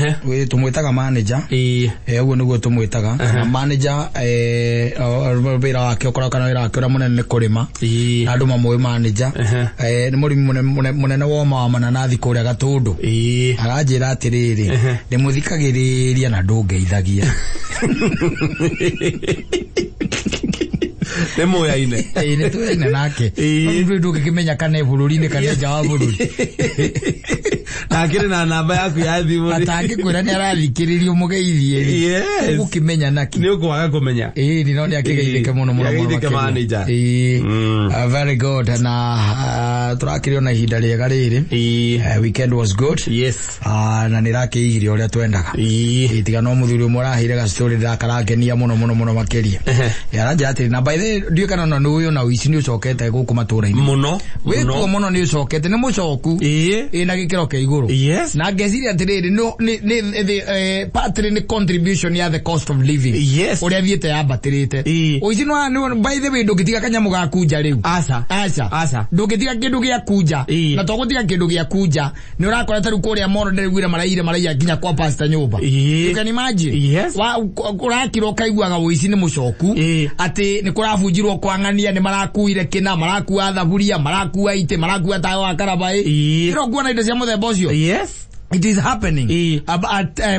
Tũmwĩtaga manager. Ĩĩ. Ũguo nĩguo tũmwĩtaga. Na manager, wĩra wake ũkoragwo, kana wĩra wake ũrĩa mũnene nĩ kũrĩma. Na andũ mamũĩ manager. Nĩ mũrĩmi mũnene woma wa mananathi kũrĩa Gatũndũ. Aranjĩra atĩrĩrĩ, ndĩmũthikagĩrĩria na ndũngeithagia. Nĩ mũyaine. Ĩĩ, nĩ tũyaine nake. No ndũngĩkĩmenya kana e bũrũri-inĩ kana nja wa bũrũri. Na akĩrĩ na namba yaku ya thimũ. Atangĩkwĩra nĩ arathikĩrĩria ũmũgeithie rĩ, ũgũkĩmenya naki? Nĩ ũkwaga kũmenya. Ĩĩ, no nĩ akĩgeithĩke mũno mũno mũno. Nĩageithĩke makĩria. Manager. Ĩĩ. Very good. Na tũrakĩrĩ ona ihinda rĩega rĩrĩ. Weekend was good. Na nĩ rakĩigire ũrĩa twendaga. Ĩĩ, tiga no mũthuri ũmwe ũraheire gastory ndakarakenia mũno mũno mũno makĩria. Aranjĩra atĩrĩ, na by the way, ndiũĩ kana ona nĩ ũĩ, ona ũici nĩ ũcokete gũkũ matũra-inĩ. Mũno. Wĩkuo mũno, nĩ ũcokete, nĩ mũcoku. Ĩ na gĩkĩro kĩa igũrũ. Na ngeciria atĩrĩrĩ, partly nĩ contribution ya the cost of living ũrĩa thiĩte yambatĩrĩte. Ũici by the way, ndũngĩtiga kanyamũ gaku nja rĩu. Aca. Aca. Aca. Ndũngĩtiga kĩndũ gĩaku nja. Na to gũtiga kĩndũ gĩaku nja, nĩ ũrakora ta rĩu kũrĩa moro ndĩraiguire maraire maraiya nginya kwa pastor nyũmba. You can imagine. Ũrakira ũkaiguaga ũici nĩ mũcoku, atĩ nĩ kũrabunjirwo kwa ng'ania, nĩ marakuire kĩna, marakua thaburia, marakua itĩ, marakua tawa wa karabaĩ. Ĩro kuona indo cia mũthemba ũcio. It is happening.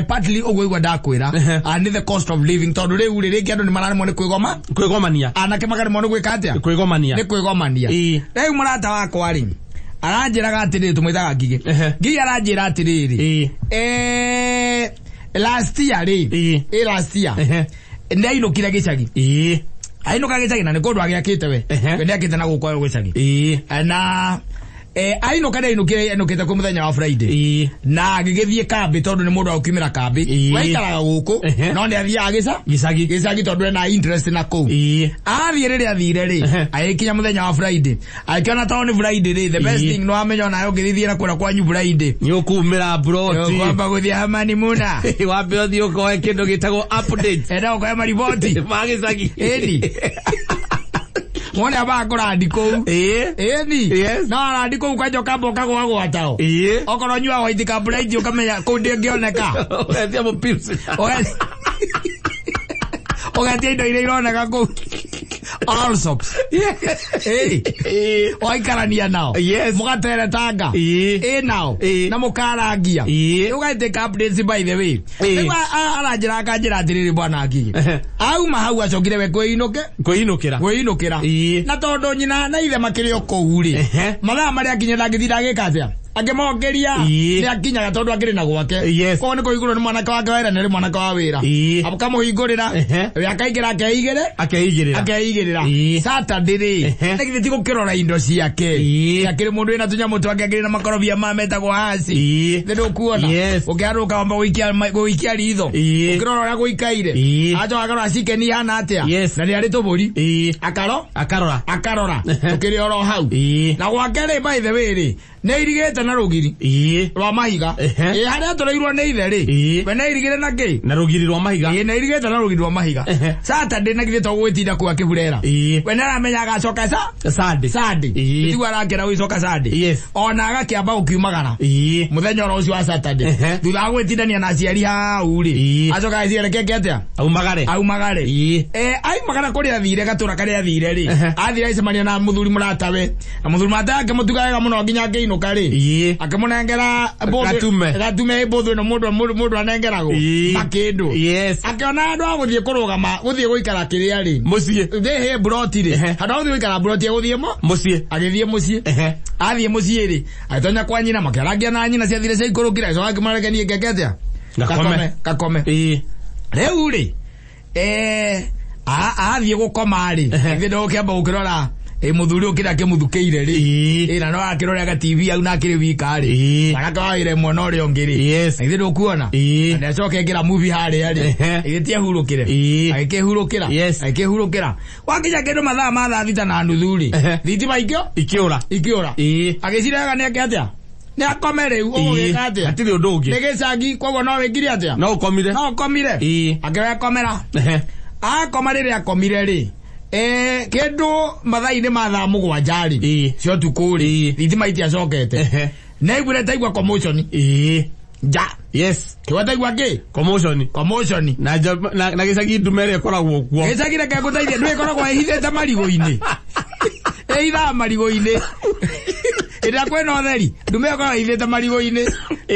Partly ũguo igua ndakwĩra, nĩ the cost of living, tondũ rĩu rĩ, rĩngĩ andũ nĩ mararemwo nĩ kwĩgoma. Kwĩgomania. Anake makaremwo nĩ gwĩka atĩa? Kwĩgomania. Nĩ kwĩgomania. Rĩu mũrata wakwa rĩ, aranjĩraga atĩrĩrĩ, tũmwĩtaga Ngigĩ. Ngigĩ aranjĩra atĩrĩrĩ, last year rĩ, last year nĩ ainũkire gĩcagi. Ainũka gĩcagi, na nĩ kũndũ agĩakĩte we. We nĩ akĩte na gũkũ gĩcagi. Na ainũka, nĩ ainũkire, ainũkĩte kwĩ mũthenya wa Friday, na agĩgĩthiĩ kambĩ, tondũ nĩ mũndũ wa gũkiumĩra kambĩ. Waikaraga gũkũ, no nĩ athiaga gĩca Gĩcagi. Gĩcagi, tondũ ena interest na kũu. Athiĩ, rĩrĩa athire rĩ, agĩkinya mũthenya wa Friday, akĩona tondũ nĩ Friday rĩ, the best thing, no amenya onawe ũngĩthiĩ na kũrĩa kwanyu Friday, Nĩ ũkumĩra mburoti. Kwamba gũthiĩ hamani muna. Wambe ũthiĩ ũkoe kĩndũ gĩtagwo update. Enda ũkoe mariboti. Ma gĩcagi. Ĩni wone ambaga kũrandi kũu. Ĩni. No arandi kũu kwanja, ũkamba ũkagwagwatao. Okorwo nyuaga white ka bright, ũkamenya kũu ndĩngĩoneka. Ũgetia mũpills. Ũgetia indo iria ironeka kũu, Allsops. Ĩĩ, waikarania nao. Mũgateretanga. Ĩ nao. Na mũkarangia. Ũgatĩka updates, by the way. Rĩu aranjĩra, akanjĩra atĩrĩrĩ, bwana Ngigĩ, auma hau acokire we kwĩinũke. Kwĩinũkĩra. Kwĩinũkĩra. Na tondũ nyina na ithe makĩrĩ o kũu rĩ, mathaa marĩa akinya, ndangĩtinda agĩka atĩa, akĩmokĩria. Nĩ akinyaga, tondũ akĩrĩ na gwake. Koguo nĩ kũhingũrwo nĩ mwanake wake wera, nĩ arĩ mwanake wa wĩra. Akamũhingũrĩra. We akaingĩra akeigĩre. Akeigĩrĩra. Akeigĩrĩra. Saturday rĩ, na githĩ ti gũkĩrora indo ciake? Akĩrĩ mũndũ wĩna tũnyamũ twake, akĩrĩ na makorobia ma metagwo hasi. Nĩ ndũkuona? Ũkĩharũka wamba gũikia ritho, ũkĩrora ũrĩa gũikaire. Acoka akarora chicken ihana atĩa. Na nĩ arĩ tũbũri. Akaro Akarora. Akarora tũkĩrĩ oro hau. Na gwake rĩ, by the way rĩ, nĩ irigĩte na rũgiri rwa mahiga. Ĩ harĩa atũrĩirwo nĩ ithe rĩ, we nĩ irigĩre na kĩ? Na rũgiri rwa mahiga. Ĩ, nĩ irigĩte na rũgiri rwa mahiga. Saturday, na githĩ to gwĩtinda kũu akĩburera? We nĩ aramenya agacoka sa Sunday. Sunday. Tiguo arakĩra gũicoka Sunday. Ona agakĩamba gũkiumagara mũthenya oro ũcio wa Saturday, thutha wa gwĩtindania na aciari hau rĩ, acoka agĩciĩra keke atĩa? Aumagare. Aumagare. Aumagara kũrĩa athire, gatũra karĩa athire rĩ, athire agĩcemania na mũthuri mũratawe, na mũthuri mũratawe akĩmũtuga wega mũno nginya akĩinũka rĩ, akĩmũnengera Gatume. Gatume, mbũthũ ĩno mũndũ anengeragwo makĩndũ. Akĩona andũ a gũthiĩ kũrũgama, gũthiĩ gũikara kĩrĩa rĩ, Mũciĩ. Thĩ mburoti rĩ, handũ ha gũthiĩ gũikara mburoti, agũthiĩ mo Mũciĩ. Agĩthiĩ mũciĩ. Athiĩ mũciĩ rĩ, agĩtonya kwa nyina, makĩarangia na nyina, ciathire ciaikũrũkire, agĩcoka akĩmarekenie ngeke atĩa? Gakome. Gakome. Rĩu rĩ, athiĩ gũkoma rĩ, ithe ndũgũkĩamba gũkĩrora ĩ mũthuri ũyũ kĩrĩa kĩmũthukĩire rĩ. Ĩ na no akĩrora ga TV au na akĩrĩ wika rĩ, mwanake wa wĩra ĩmwe na ũrĩa ũngĩ rĩ. Na ithe ndũkuona? Na nĩacoka ekĩra movie harĩa rĩ, ĩgĩtie hurũkĩre. Agĩkĩhurũkĩra. Agĩkĩhurũkĩra, wakinya kĩndũ mathaa ma 6:30 rĩ, thitima ikĩo Ikĩũra. Ikĩũra. Agĩcira wega nĩ eke atĩa? Nĩ akome rĩu, ũgũgĩka atĩa? Hatirĩ ũndũ ũngĩ. Nĩ gĩcagi, koguo no wĩkire atĩa? No ũkomire. No ũkomire. Akĩwekomera. Akoma, rĩrĩa akomire rĩ, kĩndũ mathaa-inĩ ma thaa 7 rĩ, cia ũtukũ rĩ, thitima itiacokete. Nĩaiguire taigua commotion. Nja. Yes. Kĩwataigua kĩ? Commotion. Commotion. Na na gĩcagi ndume ĩrĩa ĩkoragwo kuo. Gĩcagi reke ngũteithie, ndũĩ ĩkoragwo ĩhithĩte marigũ-inĩ. Ĩhithaga marigũ-inĩ. Ĩrĩa kwĩna ũtheri, ndume ĩkoragwo ĩhithĩte marigũ-inĩ.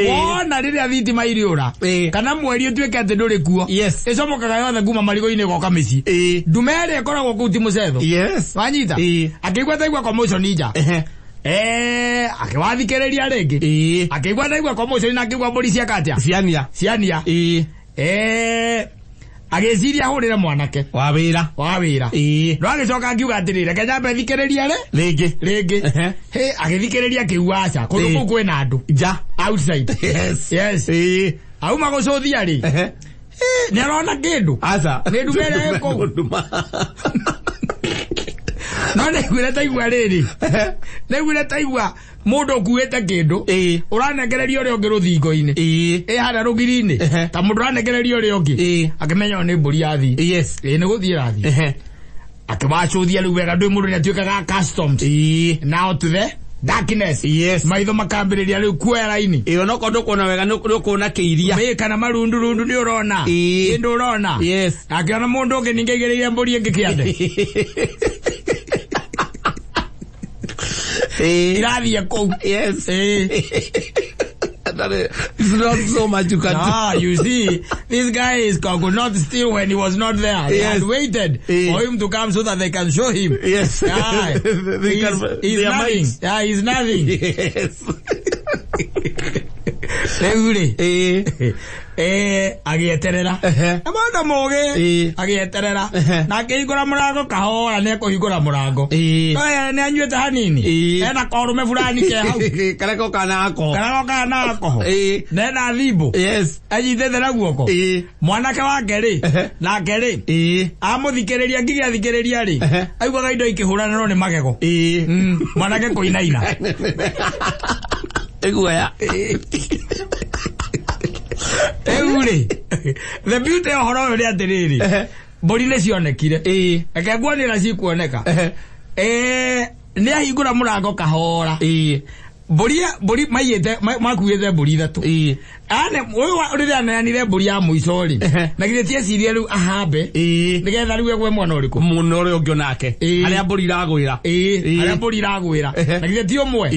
Wona rĩrĩa thitima iriũra, kana mweri ũtuĩke atĩ ndũrĩ kuo, ĩcomokaga yothe kuma marigũ-inĩ ĩgoka mĩciĩ. Ndume ĩrĩa ĩkoragwo kũu ti mũcetho. Yes. Wanyita? Akĩigua taigua commotion nja. Akĩwathikĩrĩria rĩngĩ. Akĩigua taigua commotion na akĩigua mbũri cieka atĩa? Ciania. Ciania. Agĩciria ahũrĩre mwanake. Wa wĩra. Wa wĩra. No agĩcoka akiuga atĩrĩrĩ, reke nyambe thikĩrĩrie rĩ. Rĩngĩ. Hĩ, agĩthikĩrĩria akĩigua aca. Kũndũ kũu kwĩna andũ. Nja. Outside. Yes. Yes. Auma gũcũthia rĩ. Nĩ arona kĩndũ. Aca. Nĩ ndume ĩrĩa ĩ kũu. No nĩaiguire taigua rĩrĩ. Nĩaiguire taigua mũndũ ũkuĩte kĩndũ. Ũranengereria ũrĩa ũngĩ rũthingo-inĩ. Ĩ harĩa rũgiri-inĩ. Ta mũndũ ũranengereria ũrĩa ũngĩ. Akĩmenya ũyũ nĩ mbũri yathiĩ. Yes. Ĩ nĩ gũthiĩ ĩrathiĩ. Akĩwacũthia rĩu wega ndũĩ mũndũ nĩatuĩkaga customs. Now to the darkness. Yes. Maitho makambĩrĩria rĩu kuoya raini. Ĩ onokorwo ndũkuona wega nĩ ũkuona kĩiria. Ĩ kana marundurundu nĩ ũrona. Kĩndũ ũrona. Yes. Akĩona mũndũ ũngĩ ningĩ aigĩrĩire mbũri ĩngĩ kĩande. Irathiĩ kũu. Yes. It's not so much you can do. You see, this guy is could not steal when he was not there. They had waited for him to come so that they can show him. Yes. Yeah. He's nothing. Yeah, he's nothing. Yes. Rĩu rĩ, agĩeterera. Na mũndũ mũgĩ, agĩeterera. Na akĩhingũra mũrango kahora, nĩ ekũhingũra mũrango. No nĩ anyuĩte hanini. Ena korũme fulani ke hau. Karĩa gokaga na alcohol. Karĩa gokaga na alcohol. Na ena thimbũ. Yes. Anyitĩte na guoko. Mwanake wake rĩ, nake rĩ, amũthikĩrĩria nginya athikĩrĩria rĩ, aiguaga indo ikĩhũranĩrwo nĩ magego. Mwanake kũinaina. Iguoya. Rĩu rĩ, the beauty ya ũhoro ũyũ nĩ atĩrĩrĩ, mbũri nĩ cionekire. Reke nguonie ũrĩa cikuoneka. Nĩ ahingũra mũrango kahora. Mbũri maiyĩte, makuĩte mbũri ithatũ. Ane, ũyũ rĩrĩa aneanire mbũri ya mũico rĩ, na githĩ ti ecirie rĩu ahambe, nĩgetha rĩu egwe mwena ũrĩkũ? Mwena ũrĩa ũngĩ onake. Harĩa mbũri iragwĩra. Harĩa mbũri iragwĩra. Na githĩ ti ũmwe?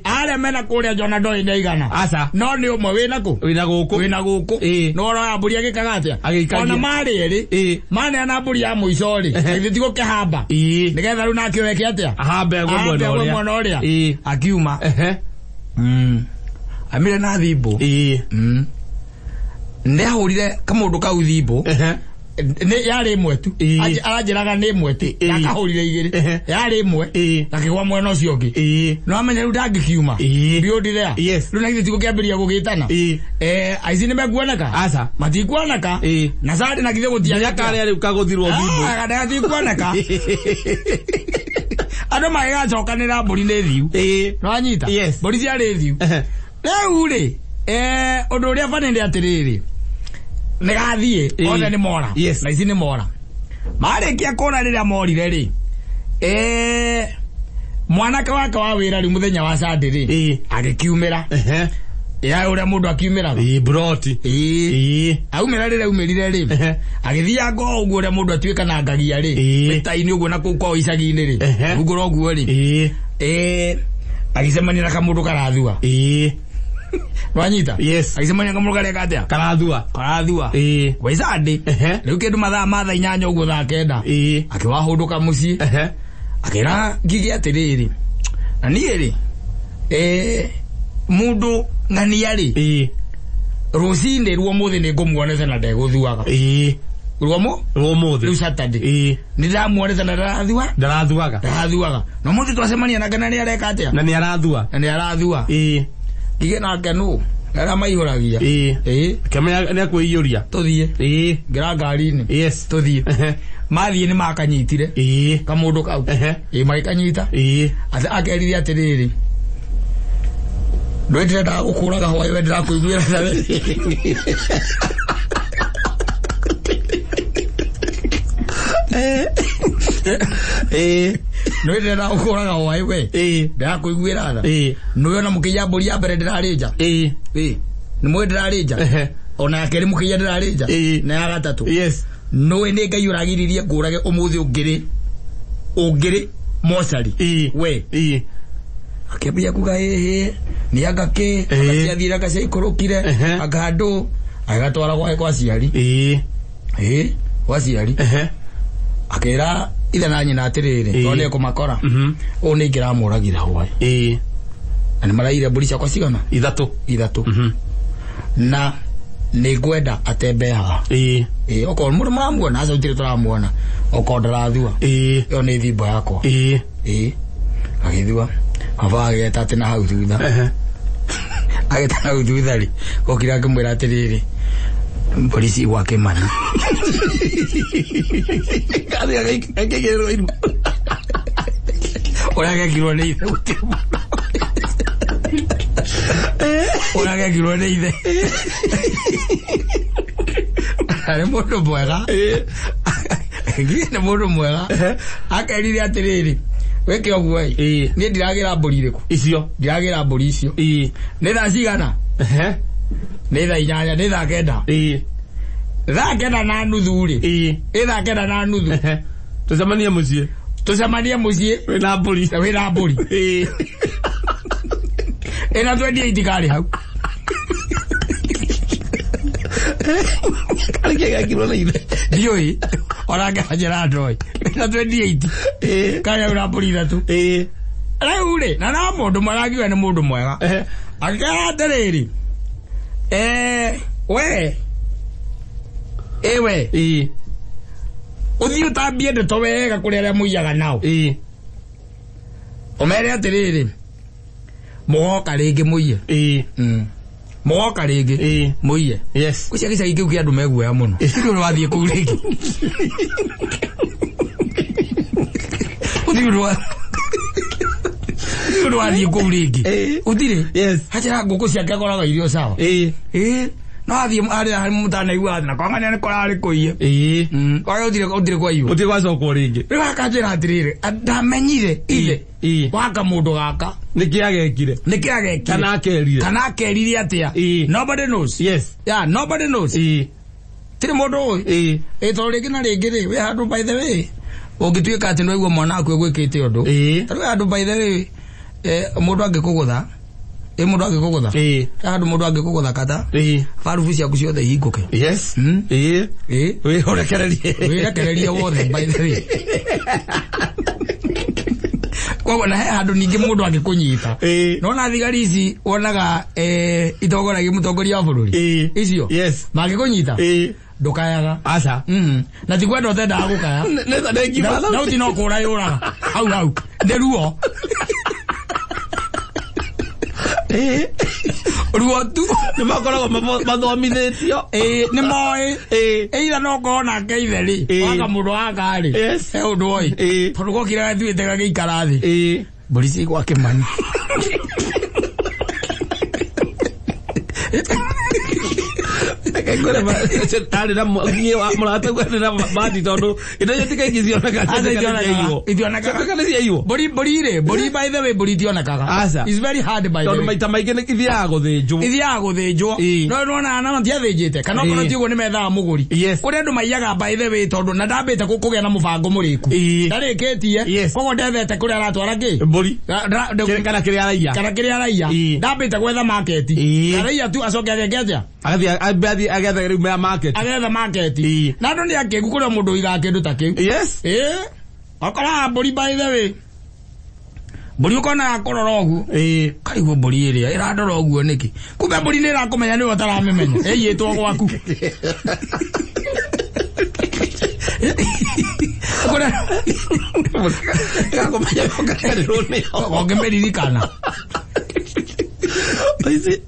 Arĩa mena kũrĩa Jona ndoĩ nĩ aigana. Aca. No nĩ ũmwe wĩna kũ? Wĩna gũkũ. Wĩna gũkũ. No ũroya mbũri agĩkaga atĩa? Agĩikagia. Ona marĩ erĩ, maneana mbũri ya mũico rĩ, na githĩ ti gũkĩhamba? Nĩgetha rĩu nake weke atĩa? Ahambe agwe mwena ũrĩa. Mwena ũrĩa. Akiuma. Amire na thimbũ. Nĩ ahũrire kamũndũ kau thimbũ. Nĩ yarĩ ĩmwe tu. Aranjĩraga nĩ ĩmwe tu. Akahũrire igĩrĩ. Yarĩ ĩmwe. Akĩgwa mwena ũcio ũngĩ. No amenya rĩu ndangĩkiuma. Beyond there. Yes. Rĩu na githĩ ti gũkĩambĩrĩria gũgĩtana. Aici nĩ mekuoneka? Aca. Matikuoneka. Na Sunday na githĩ gũtiarĩ. Nginya karĩa rĩu kagũthirwo thimbũ. Gatikuoneka. Andũ magĩgacokanĩra mbũri nĩ thiu. Nĩwanyita? Yes. Mbũri ciarĩ thiu. Rĩu rĩ, ũndũ ũrĩa bani nĩ atĩrĩrĩ, nĩ gathiĩ, othe nĩ mora. Yes. Na ici nĩ mora. Marĩkia kũra rĩrĩa morire rĩ, mwanake wake wa wĩra rĩu mũthenya wa Sunday rĩ, agĩkiumĩra. Ya ũrĩa mũndũ akiumĩraga. Broti. Aumĩra rĩrĩa aumĩrire rĩ, agĩthianga o ũguo ũrĩa mũndũ atuĩkanangagia rĩ, mĩta-inĩ ũguo na kũu kwao icagi-inĩ rĩ, rungu rwa ũguo rĩ, agĩcemania na kamũndũ karathua. Wanyita? Yes. Agĩcemania na kamũndũ kareka atĩa? Karathua. Karathua. Gwĩ Sunday. Rĩu kĩndũ mathaa ma thaa inyanya ũguo thaa kenda. Akĩwahũndũka mũciĩ. Akĩra Ngigĩ atĩrĩrĩ, na niĩ rĩ, mũndũ ng'ania rĩ, rũcinĩ rwa ũmũthĩ nĩ ngũmuonete na ndegũthuaga. Rwa Rwa ũmũthĩ. Rĩu Saturday. Nĩ ndamuonete na ndarathua? Ndarathuaga. Ndarathuaga. Na ũmũthĩ twacemania nake na nĩ areka atĩa? Na nĩ arathua. Na nĩ arathua. Ngigĩ nake nũ? Arĩa maihũragia. Kĩmenya nĩ akwĩiyũria. Tũthiĩ. Ngĩra ngari-inĩ. Yes. Tũthiĩ. Mathiĩ nĩ makanyitire. Kamũndũ kau. Magĩkanyita. Akerire atĩrĩrĩ, ndũĩ ndĩrendaga gũkũraga hwaĩ we ndĩrakũiguĩra tha we. Ndũĩ ndĩrendaga gũkũraga hwaĩ we. Ndĩrakũiguĩra tha. Nĩwe ona mũkĩiya mbũri ya mbere ndĩrarĩ nja. Nĩ mwĩ ndĩrarĩ nja. Ehe. Ona ya kerĩ mũkĩiya ndĩrarĩ nja. Ĩĩ. Na ya gatatũ. Yes. Nũĩ nĩ Ngai ũragiririe ngũrage ũmũthĩ ũngĩrĩ ũngĩrĩ mocarĩ. Ĩĩ. We. Ĩĩ. Akĩambia kuga ĩhĩ nĩ anga kĩ. Ĩĩ. Anga ciathire anga ciaikũrũkire. Ehe. Anga andũ agatwara gwake kwa ciari. Ĩĩ. Ĩĩ gwa ciari. Ehe. Akĩra ithe na nyina atĩrĩrĩ Ĩĩ. tondũ nĩekũmakora. Mhm. Ũũ nĩ ingĩramũragire hwaĩ. Ĩĩ. Na nĩ maraire mbũri ciakwa cigana? Ithatũ. Ithatũ. Mhm. Na nĩ ngwenda atembe haha. Ĩĩ. Ĩĩ okorwo mũndũ mũramuona aca gũtirĩ tũramuona. Okorwo ndarathua. Ĩĩ. Ĩyo nĩ thimbo yakwa. Ĩĩ. Ĩĩ. Agĩthua. Baba ageta atĩ na hau thutha. Ehe. Ageta na hau thutha rĩ. Okire akĩmwĩra atĩrĩrĩ. Mbũri ci gwa Kĩmani. Kathi agĩkĩrwo irua. Ũrĩa gekirwo nĩ ithe gũtirĩ mũndũ. Ũrĩa gekirwo nĩ ithe. Arĩ mũndũ mwega. Nginya nĩ mũndũ mwega. Akerire atĩrĩrĩ. Wĩke ũguo ĩ. Ĩĩ. Niĩ ndiragĩra mbũri irĩkũ? Icio. Ndiragĩra mbũri icio. Ĩĩ. Nĩ thaa cigana? Ehe. Nĩ thaa 8, nĩ thaa 9. Ĩĩ. Thaa 9:30 rĩ. Ĩĩ. Ĩ thaa 9:30. Ehe. Tũcemanie mũciĩ. Tũcemanie mũciĩ. Wĩna mbũri. Wĩna mbũri. Ĩĩ. Ĩna 28 karĩ hau. Karĩ kĩ gekirwo nĩ ithe? Ndiũĩ. Ona ngĩanjĩra ndoĩ. Ĩna 28. Ĩĩ. Karĩ hau na mbũri ithatũ. Ĩĩ. Rĩu rĩ, na no mũndũ maragiwe nĩ mũndũ mwega. Ehe. Akĩra atĩrĩrĩ. We. Ĩwe. Ĩĩ. Ũthiĩ ũtambie ndeto wega kũrĩ arĩa mũiyaga nao. Ĩĩ. Ũmere atĩrĩrĩ. Mũgoka rĩngĩ mũiye. Ĩĩ. Mũgoka rĩngĩ. Ĩĩ. Mũiye. Yes. Ũcio gĩcagi kĩu kĩa andũ meguoya mũno. Gũtirĩ ũndũ wathiĩ kũu rĩngĩ. Gũtirĩ ũndũ wathiĩ kũu rĩngĩ. Ĩĩ. Gũtirĩ. Yes. Hachĩra ngũkũ ciake akoraga irio sawa. Ĩĩ. Ĩĩ. No athiĩ harĩa harĩ mũtanaigua na kwangania nĩ kũrarĩ kũiye. Ĩĩ. Kwaya gũtirĩ gũtirĩ kwaiywo. Gũtirĩ gwacokwo rĩngĩ. Rĩu akanjĩra atĩrĩrĩ, ndamenyire ithe. Ĩĩ. Waka mũndũ gaka. Nĩkĩ agekire? Nĩkĩ agekire? Kana akerire? Kana akerire atĩa? Ĩĩ. Nobody knows. Yes. Yeah, nobody knows. Ĩĩ. Tirĩ mũndũ ũĩ. Ĩĩ. Ĩĩ tondũ rĩngĩ na rĩngĩ rĩ, wĩ handũ by the way, ũngĩtuĩka atĩ nĩwaigua mwana waku egwĩkĩte ũndũ. Ĩĩ. Tondũ wĩ handũ by the way, mũndũ angĩkũgũtha, ĩ mũndũ angĩkũgũtha. Ĩĩ. Handũ mũndũ angĩkũgũtha kata. Ĩĩ. Barubu ciaku ciothe ihingũke. Yes. Ĩĩ. Ĩĩ. Ĩĩ. Wĩrekererie. Wĩrekererie wothe by the way. Koguo na he handũ ningĩ mũndũ angĩkũnyita. Ĩĩ. Nona thigari ici wonaga itongoragia mũtongoria wa bũrũri. Ĩĩ. Icio. Yes. Mangĩkũnyita. Ĩĩ. Ndũkayaga. Aca. Na ti kwenda ũtendaga gũkaya. Nĩ Thauti no kũra yũraga. Hau hau. Nĩ ruo. Ĩĩ. Ruo tu. Nĩ makoragwo mathomithĩtio. Ĩĩ nĩ moĩ. Ĩĩ. Either no korwo nake ithe rĩ. Ĩĩ. Waka mũndũ waka rĩ. Yes. He ũndũ oĩ. Ĩĩ. Tondũ gokire gathuĩte gagĩikara thĩ. Ĩĩ. Mbũri ci gwa Kĩmani. Arĩ na mũrata guo arĩ na bandi tondũ indo icio ti kaingĩ cionekaga. Aca itionekaga. Itionekaga. Cionekaga nĩ ciaiywo. Mbũri mbũri rĩ, mbũri by the way mbũri itionekaga. Aca. It's very hard by the Tondũ way. maita maingĩ nĩ ithiaga gũthĩnjwo. Ithiaga gũthĩnjwo. Ĩĩ. No nĩwona na matiathĩnjĩte. Kana okorwo Ĩĩ. ti ũguo nĩ methaga mũgũri. Yes. Kũrĩ andũ maiyaga by the way tondũ na ndambĩte kũgĩa na mũbango mũrĩku. Ĩĩ. Ndarĩkĩtie. Yes. Koguo ndethete kũrĩa aratwara kĩ? Mbũri. Kana Kana kĩrĩa araiya. kĩrĩa araiya. Ĩĩ. Ndambĩte gwetha market. Ĩĩ. Araiya tu acoke ageke atĩa? Agathiĩ ambe athiĩ agethe rĩu mea market. Agetha market. Ĩĩ. Na andũ nĩ akĩgu kũrĩa mũndũ ũigaga kĩndũ ta kĩu. Yes. Ĩĩ. Okoraga mbũri by the way. Mbũri ũkona yakũrora ũguo. Ĩĩ. Karigwo mbũri ĩrĩa ĩrandora ũguo nĩkĩ? Kumbe mbũri nĩ ĩrakũmenya nĩwe ũtaramĩmenya. Ĩiyĩtwo gwaku. Kũrĩa Ĩgakũmenya ũkariganĩrwo nĩyo. ũngĩmĩririkana. Ici.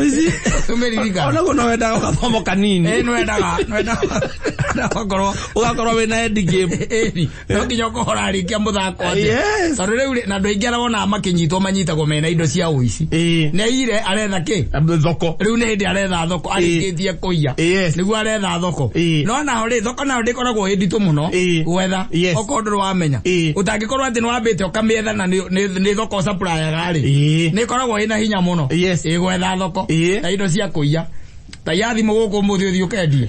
Ici. Ũngĩmĩririkana. Onaguo no wendaga gathomo kanini. Ĩĩ nĩwendaga nĩwendaga. Ũgakorwo Ũgakorwo wĩna end game. Ĩni, no nginya ũkorwo ũrarĩkia mũthako atĩa. Yes. Tondũ rĩu rĩ, na andũ aingĩ arĩa wonaga makĩnyitwo manyitagwo mena indo cia ũici. Nĩ aire aretha kĩ? Thoko. Rĩu nĩ hĩndĩ aretha thoko arĩkĩtie kũiya. Yes. Nĩguo aretha thoko. No naho rĩ, thoko nayo ndĩkoragwo ĩ nditũ mũno gwetha. Yes. Okorwo ndũrĩ wamenya. Ũtangĩkorwo atĩ nĩ wambĩte ũkamĩetha na nĩ thoko ũcaprayaga rĩ. Nĩ ĩkoragwo ĩna hinya mũno. Yes. Ĩ gwetha thoko. Na indo cia kũiya. Ta ya thimũ gũkũ ũmũthĩ ũthiĩ ũkendie.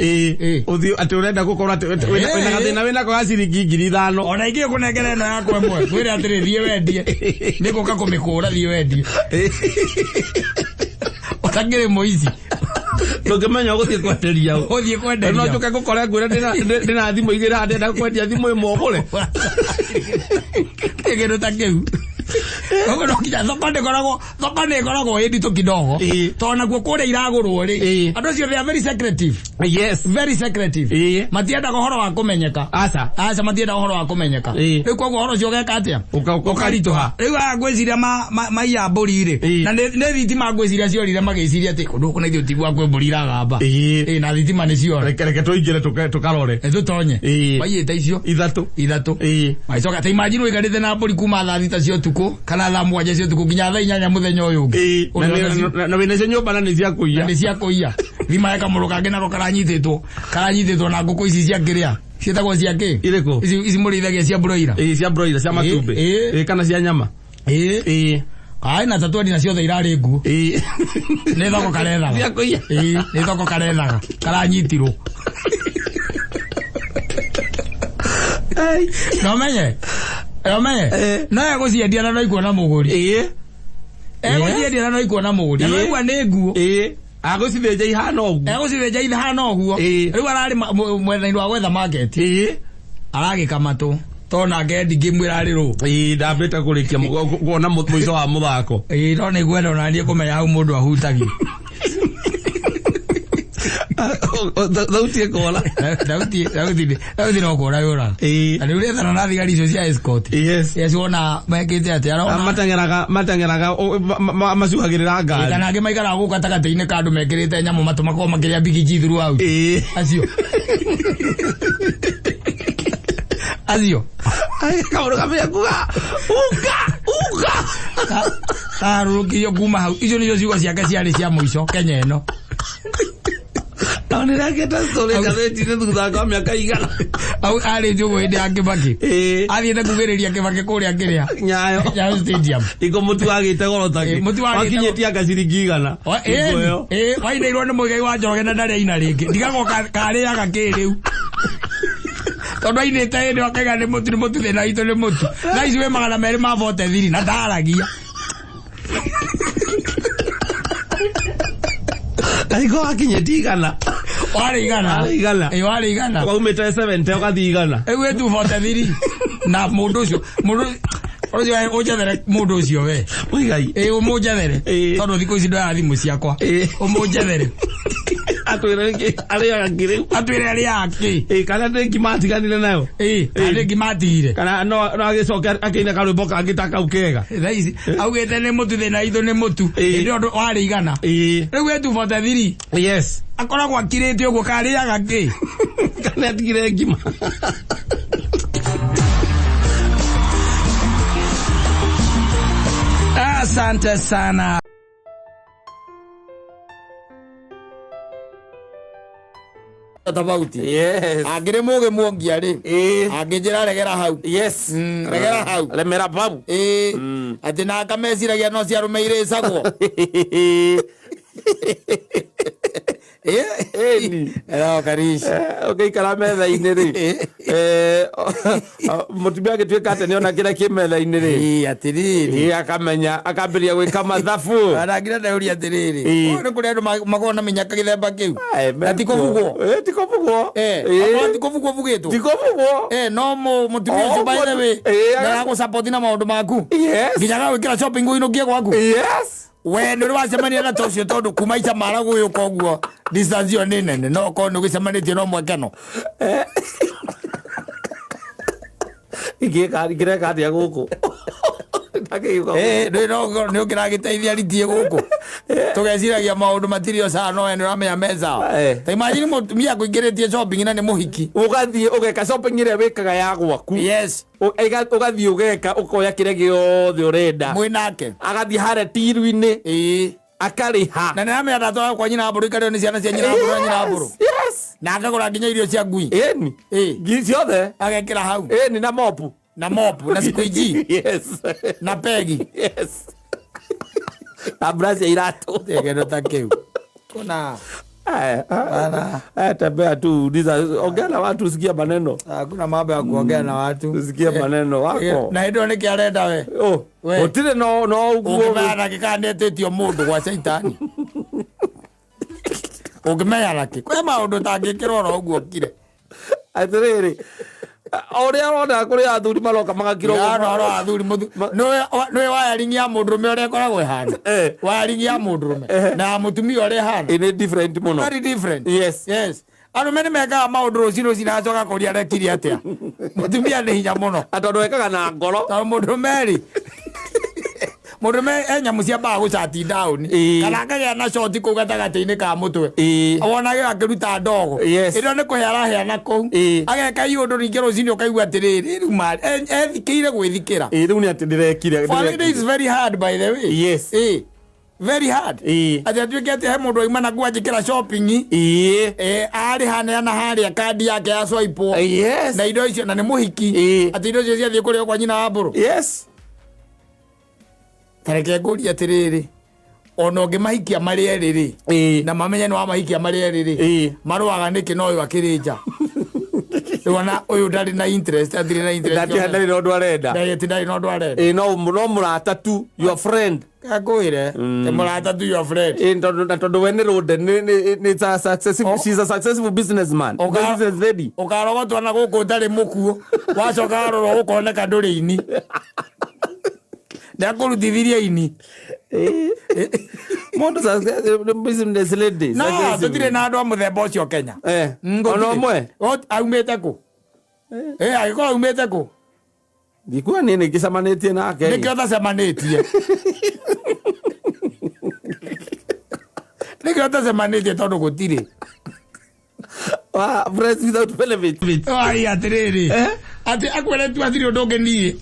Ũthiĩ atĩ ũrenda gũkorwo atĩ wĩna gathĩna wĩnako ga ciringi 5,000. Ona ingĩ kũnengera ĩno yakwa ĩmwe. Kwĩre atĩrĩ thiĩ wendie. Nĩ gũka kũmĩkũra thiĩ wendie. Ũtakĩrĩ mũici. Ndũngĩmenya ũgũthiĩ kwenderia ũ. Ũthiĩ kwenderia. No njũke gũkore ngwĩre ndĩna thimũ igĩrĩ haha ndĩrenda kwendia thimũ ĩmwe ũgũre. Kĩndũ ta kĩu. Koguo no nginya thoko ndĩkoragwo thoko nĩ ĩkoragwo ĩ nditũ kidogo. Tondũ nakuo kũrĩa iragũrwo rĩ. Andũ acio they are very secretive. Yes. Very secretive. Matiendaga ũhoro wa kũmenyeka. Aca. Aca matiendaga ũhoro wa kũmenyeka. Rĩu koguo ũhoro ũcio ũgeka atĩa? Ũkaritũha. Rĩu aya ngwĩciria maiya mbũri rĩ. Na nĩ thitima ngwĩciria ciorire magĩciria atĩ kũndũ gũkũ na ithuĩ tiguaga kwĩ mbũri iragamba. Na thitima nĩ ciora. Reke tũingĩre tũkarore. Tũtonye. Maiyĩte icio. Ithatũ. Ithatũ. Magĩcoka ta imagine ũikarĩte na mbũri kuma thaa 6 cia ũtukũ kana thaa 7 cia ũtukũ nginya thaa 8 mũthenya ũyũ ũngĩ. Na wĩnacio nyũmba na nĩ cia kũiya. Na nĩ cia kũiya. Thima ya kamũrũ kangĩ nako karanyitĩtwo na ngũkũ ici cia kĩrĩa. Ciĩtagwo cia kĩ? Irĩkũ? Ici mũrĩithagia cia broiler. Cia broiler, cia matumbĩ. Kana cia nyama. Ai na tatuani na ciothe irarĩ nguo. Nĩ thoko karethaga. Cia kũiya. Nĩ thoko karethaga. Karanyitirwo. No menye. No menye. No egũciendia na no ikuona mũgũri. Egũciendia na no ikuona mũgũri. Na no igua nĩ nguo. Agũcithĩnja ihana ũguo. Egũcithĩnja ihana ũguo. Rĩu ararĩ mwena-inĩ wa gwetha market. Aragĩkamatwo. Tondũ nake ndingĩmwĩra arĩ rũ. Ndambĩte kũrĩkia kuona mũico wa mũthako. No nĩ ngwenda ona niĩ kũmenya hau mũndũ ahutagia. Thauti ĩkora. Thauti no kũra yũraga. Na rĩu ũrethana na thigari icio cia escort. Yes. Yes, wona mekĩte atĩa? Arona. Mateng'eraga, macuhagĩrĩra ngari. Kana angĩ maikaraga gũkũ gatagatĩ-inĩ ka andũ mekĩrĩte nyamũ matũ makoragwo makĩrĩa bigiji throughout. Acio. Acio. Kaũndũ kamenya kuga, uga, uga. Karũrũkirio kuma hau. Icio nĩcio ciugo ciake ciarĩ cia mũico Kenya ĩno. Na nĩ rakĩte story ngathĩti-inĩ thutha wa mĩaka igana. Au arĩ njũgũ hĩndĩ ya Kibaki. Athiĩte kugĩrĩria Kibaki kũrĩa kĩrĩa. Nyayo. Nyayo Stadium. Iko mũtu wagĩte goro take. Mũtu wagĩte Wakinyĩtie anga ciringi 100. Hingo ĩyo. Wainĩirwo nĩ Mũigai wa Njoroge na ndarĩ aina rĩngĩ. Ndigagwo karĩaga kĩ rĩu. Tondũ ainĩte hĩndĩ ĩyo akaiga nĩ mũtu, nĩ mũtu, thĩna witũ nĩ mũtu. Thaa ici wĩ 243 na ndaragia. Ariko wakinyĩtie 100. Warĩ 100. Warĩ 100. Warĩ 100. Waumĩte 70 ũgathiĩ 100. Rĩu wĩ 243 na mũndũ ũcio, mũndũ ũcio ũnjethere mũndũ ũcio we. Mũigai. Ũmũnjethere. Tondũ thikũ ici ndoyaga thimũ ciakwa. Ũmũnjethere. Atwĩre kĩ, arĩaga kĩ rĩu? Atwĩre arĩaga kĩ? Kana nĩ ngima atiganire nayo? Kana nĩ ngima atigire? Kana no agĩcoke akĩine karwĩmbo kangĩ ta kau kega? Thaa ici, augĩte nĩ mũtu, thĩna witũ nĩ mũtu. Hĩndĩ ĩyo warĩ 100. Rĩu wĩ 243. Yes. Akoragwo akirĩte ũguo, karĩaga kĩ? Kana atigire ngima. Asante sana. Tofauti. Yes. Angĩrĩ mũgĩ muongia rĩ. Angĩnjĩra regera hau. Yes. Regera hau. Remera babu. Atĩ na akameciragia no cia arũme irĩcagwo. Ĩni. Hello, Karish. Ũngĩikara metha-inĩ rĩ. Mũtumia agĩtuĩka atĩ nĩona kĩrĩa kĩ metha-inĩ rĩ. Atĩrĩrĩ. Akamenya, akambĩrĩria gwĩka mathabu. Ona nginya ndauria atĩrĩrĩ. Ũyũ nĩ kũrĩ andũ makoragwo na mĩnyaka gĩthemba kĩu. Na ti kũbugwo. Ti kũbugwo. Akorwo ti kũbugwo bugĩtwo. Ti kũbugwo. No mũtumia ũcio by the way, ndaragũsupport na maũndũ maku. Yes. Nginya agagwĩkĩra shopping ũinũkie gwaku. Yes. We nĩ ũrĩ wacemania na ta ũcio tondũ kuma ica mara gũgĩũka ũguo distance ĩyo nĩ nene, no okorwo nĩ ũgĩcemanĩtie no mwekeno. Ingĩreka atĩa gũkũ? Ndũĩ nĩ ũkĩragĩteithia ritie gũkũ tũgeciragia maũndũ matirĩ o sawa no we nĩ ũramenya me sawa. Ta imagine mũtumia akũingĩrĩtie shopping na nĩ mũhiki. Ũgathiĩ ũgeka shopping ĩrĩa wĩkaga ya gwaku. Yes. Ũgathiĩ ũgeka ũkoya kĩrĩa gĩothe ũrenda. Mwĩ nake. Agathiĩ harĩa tiru-inĩ. Akarĩha. Na nĩ aramenya ndatwara kwa nyina mbũrũ ikarĩo nĩ ciana cia nyina mbũrũ na nyina mbũrũ. Yes. Na akagũra nginya irio cia ngui. Ĩni. Ngui ciothe. Agekĩra hau. Ĩni na mopu. Na mopu na squeegee. Yes. Na pegi. Yes. Na brush ya iratũ. Kĩndũ ta kĩu. Kuna Tembea tu uliza, ongea na watu usikie maneno. Hakuna mambo ya kuongea na watu. Usikie maneno wako. Na hĩndĩ ĩyo nĩkĩ arenda we? Oh, gũtirĩ no no ũguo. Ũngĩmenya nakĩ kana nĩetĩtio mũndũ gwa caitani. Ũngĩmenya nakĩ? Kwĩ maũndũ ũtangĩkĩrwo oro ũguo ũkire. Atĩrĩrĩ, o ũrĩa ũrona kũrĩ athuri maroka magakira ũguo. Yana ũhoro wa athuri nĩũĩ wiring ya mũndũrũme ũrĩa ĩkoragwo ĩhana? Wiring ya mũndũrũme na ya mũtumia ũrĩa ĩhana. Ĩ nĩ different mũno. Very different. Yes. Yes. Arũme nĩ mekaga maũndũ rũcinĩ rũcinĩ agacoka kũria arekire atĩa. Mũtumia nĩ hinya mũno. Tondũ ekaga na ngoro. Tondũ mũndũrũme rĩ, mũndũrũme e nyamũ ciambaga gũcati down. Kana akagĩa na shoti kũu gatagatĩ-inĩ ka mũtwe. Wonage akĩruta ndogo. Yes. Ĩno nĩ kũhe araheana kũu. Ageka i ũndũ ningĩ rũcinĩ ũkaigua atĩrĩrĩ, rĩu ethikĩire gwĩthikĩra. Rĩu nĩ atĩ ndĩrekire. For ladies is very hard by the way. Yes. Very hard. Atĩ atuĩke atĩ he mũndũ auma na kwanjĩkĩra shopping. Arĩ haneana harĩa kandi yake ya swipe. Yes. Na indo icio na nĩ mũhiki. Atĩ indo icio ciathiĩ kũrĩa kwa nyina wa mbũrũ. Yes. Ta reke ngũrie atĩrĩrĩ, ona ũngĩmahikia marĩ erĩ rĩ, na mamenye nĩ wamahikia marĩ erĩ rĩ, marũaga nĩkĩ na ũyũ akĩrĩ nja? Rĩu ona ũyũ ndarĩ na interest, atirĩ na interest. Ndarĩ na ũndũ arenda. Ndarĩ na ũndũ arenda. No mũrata tu, your friend. Kakwĩre, ti mũrata tu, your friend. Tondũ we nĩ rũnde, she's a successful businessman. Business lady. Ũkarogotwo na gũkũ ũtarĩ mũkuũ, wacoka warorwo ũkoneka ndũrĩ ini. Ndakũrutithirie ini. Mũndũ business lady. No, tũtirĩ na andũ a mũthemba ũcio Kenya. Ona ũmwe? Aumĩte kũ? Angĩkorwo aumĩte kũ? Ndikuona niĩ nĩngĩcemanĩtie nake. Nĩkĩo ũtacemanĩtie. Nĩkĩo ũtacemanĩtie tondũ gũtirĩ. Friends without benefit. Ai atĩrĩrĩ. Atĩ akwĩre tu hatirĩ ũndũ ũngĩ niĩ.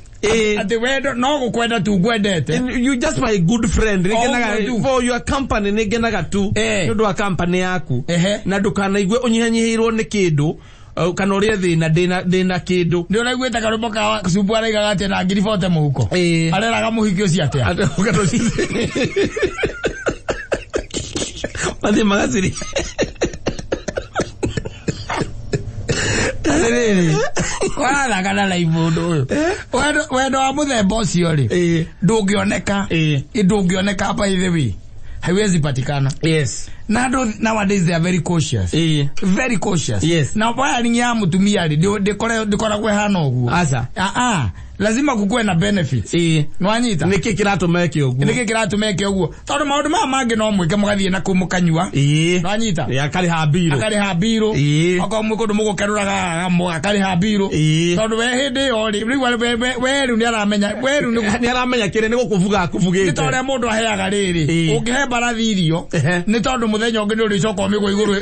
Atĩ wendo no gũkwenda tu ngwendete. You just my good friend. Nĩngenaga for your company, nĩngenaga tu nĩ ũndũ wa company yaku. Na ndũkanaigue ũnyihanyihĩirwo nĩ kĩndũ kana ũrĩe thĩna ndĩna kĩndũ. Nĩ ũraiguĩte karũmbo ka Cumbu araigaga atĩ na ngiri bote mũhuko. Areraga mũhiki ũcio atĩa? Mathiĩ magaciri. Atĩrĩrĩ, warathaka na live ũndũ ũyũ. Wendo wa mũthemba ũcio rĩ, ndũngĩoneka. Ndũngĩoneka by the way. Haiwezi patikana. Yes. Na andũ nowadays they are very cautious. Very cautious. Yes. Na wiring ya mũtumia rĩ, ndĩkoragwo ĩhana ũguo. Aca. Lazima kukuwe na benefits. Nĩwanyita? Nĩkĩ kĩratũma eke ũguo? Nĩkĩ kĩratũma eke ũguo? Tondũ maũndũ maya mangĩ no mwĩke mũgathiĩ na kũu mũkanyua. Nĩwanyita? Akarĩha mbirũ. Akarĩha mbirũ. Okorwo mwĩ kũndũ mũgũkerũraga akarĩha mbirũ. Tondũ we hĩndĩ ĩyo rĩ, rĩu we rĩu nĩaramenya, we rĩu nĩ aramenya kĩrĩa nĩ gũkũbuga akũbugĩte. Nĩ ta ũrĩa mũndũ aheaga rĩrĩ. Ũngĩhe mbarathi irio, nĩ tondũ mũthenya ũngĩ nĩ ũrĩcoka ũmĩgwe igũrũ,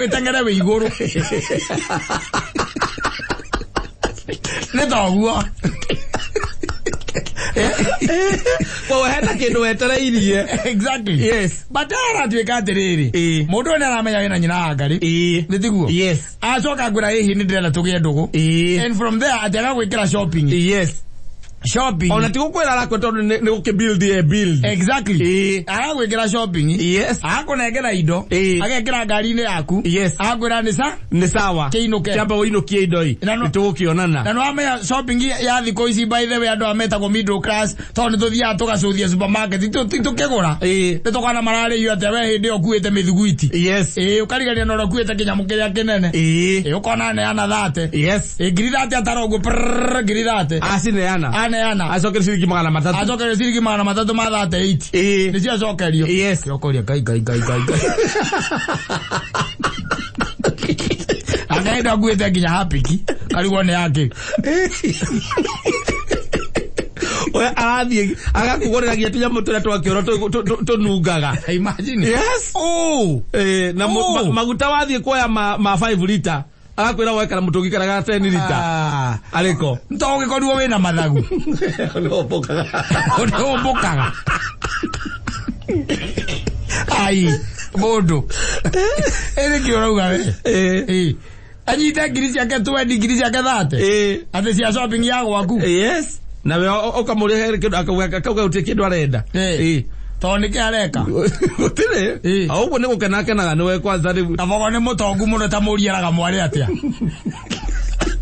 ĩteng'ere wĩ igũrũ. Nĩ ta ũguo. Koguo hena kĩndũ wetereirie. Exactly. Yes. But aratuĩka atĩrĩrĩ, mũndũ ũyũ nĩaramenya wĩna nyina wa Ngarĩ. Nĩ tiguo? Yes. Acoka ngwĩra hihi nĩ ndĩrenda tũgĩe ndũgũ. And from there atĩ agagwĩkĩra shopping. Yes. Shopping. Ona ti gũkwĩra arakwĩra tondũ nĩ gũkĩ-build e build. Exactly. Agagwĩkĩra shopping. Yes. Agakũnengera indo. Agekĩra ngari-inĩ yaku. Yes. Agakwĩra nĩ sa? Nĩ sawa. Kĩinũke. Kĩamba ũinũkie indo i. Nĩtũgũkĩonana. Na nĩwamenya shopping ya thikũ ici by the way andũ aya metagwo middle class tondũ nĩtũthiaga tũgacũthia supermarket tũkĩgũra. Nĩtũkona mararĩhio atĩa we hĩndĩ ĩyo ũkuĩte mĩthuguiti. Yes. Ũkarigania na ũrĩa ũkuĩte kĩnyamũ kĩrĩa kĩnene. Ũkona aneana 30. Yes. Ngiri 30 atara ũguo, prrrr, ngiri 30. Acineana. Aneana. Acokerio ciringi 300. Acokerio ciringi 300 ma 38. Nĩcio acokerio. Yes. Ũkoria ngai ngai ngai ngai ngai. Akaenda akuĩte nginya hapiki. Karigwo nĩ yake. We arathiĩ agakũgũrĩra nginya tũnyamũ tũrĩa twa kĩoro tũnungaga. Imagine. Yes. Oh. Eh, na Oh. maguta wathiĩ kuoya ma 5 lita agakwĩra wekara mũtũngi kana ga 10 lita Ah. arĩko. To ũgĩkorirwo wĩna mathagu. Nĩũmbũkaga. Ũmbũkaga. Ai, mũndũ. Ĩrĩ kĩ ũrauga we? Eh. Eh. Anyite ngiri ciake 20, ngiri ciake 30. Eh. Atĩ cia shopping ya gwaku. Yes. Nawe ũkamũrĩhe kĩndũ akauga gũtirĩ kĩndũ arenda. Eh. Eh. Tondũ nĩkĩ areka? Gũtirĩ. Eh. O ũguo nĩ gũkena akenaga nĩwe kwanza rĩu. Kabogo nĩ mũtongu mũno ta mũriaraga mwarĩ atĩa?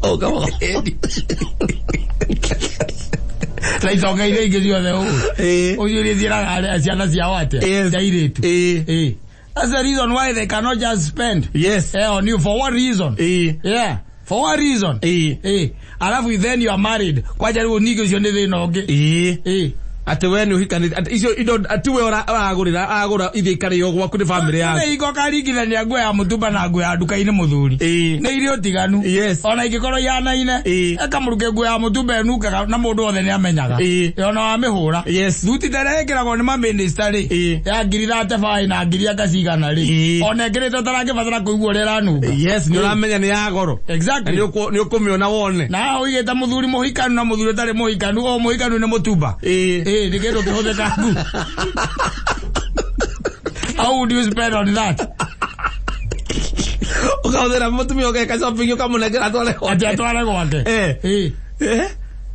O, Kabogo. Na itonga iria ingĩ ciothe ũũ. Eh. Ũcio iria ciĩraga arĩa ciana ciao atĩa? Yes. Cia airĩtu. Eh. Eh. That's the reason why they cannot just spend. Yes. Eh, on you. For what reason? Eh. Yeah. For what reason? Eh. Eh. Alafu then you are married. Kwanja rĩu ningĩ ũcio nĩ thĩna ũngĩ. Eh. Eh. Atĩ we nĩ ũhikanĩtie atĩ icio indo atĩ we ũragũrĩra agũra iria ikarĩo gwaku nĩ bamĩrĩ yaku. Nĩ hingo ũkaringithania nguo ya mũtumba na nguo ya nduka-inĩ mũthuri. Eh. Nĩ irĩ ũtiganu. Yes. Ona ingĩkorwo ihanaine. Eh. Ĩkamũruke nguo ya mũtumba ĩnungaga na mũndũ wothe nĩ amenyaga. Eh. Ona wamĩhũra. Yes. Thuti ta ĩrĩa ĩkĩragwo nĩ mamĩnĩsta rĩ. Eh. Ya ngiri 35 na ngiri anga cigana rĩ. Eh. Ona ĩkĩrĩtwo ũtarangĩbatara kũigua ũrĩa ĩranunga. Yes, nĩ ũramenya nĩ ya goro. Na Exactly. nĩ ũkũmĩona wone. Na haha ũigĩte mũthuri mũhikanu na mũthuri ũtarĩ mũhikanu, o mũhikanu nĩ mũtumba. Eh. Eh, nĩ kĩndũ kĩhũthĩkangu. How would you spend on that? Ũkahũthĩra mũtumia ũgeka shopping ũkamũnengera atware gwake. Atĩ atware gwake. Eh. Eh. Eh.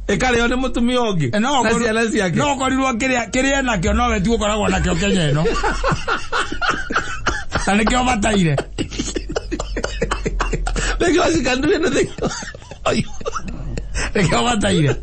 Ĩkarĩo nĩ mũtumia ũngĩ. Eh, no Na ũkorwo- ciana ciake. No ũkorirwo kĩrĩa kĩrĩa nakĩo nowe tu ũkoragwo nakĩo Kenya ĩno. Na nĩkĩo bataire. Because you can do anything. Nĩkĩo bataire.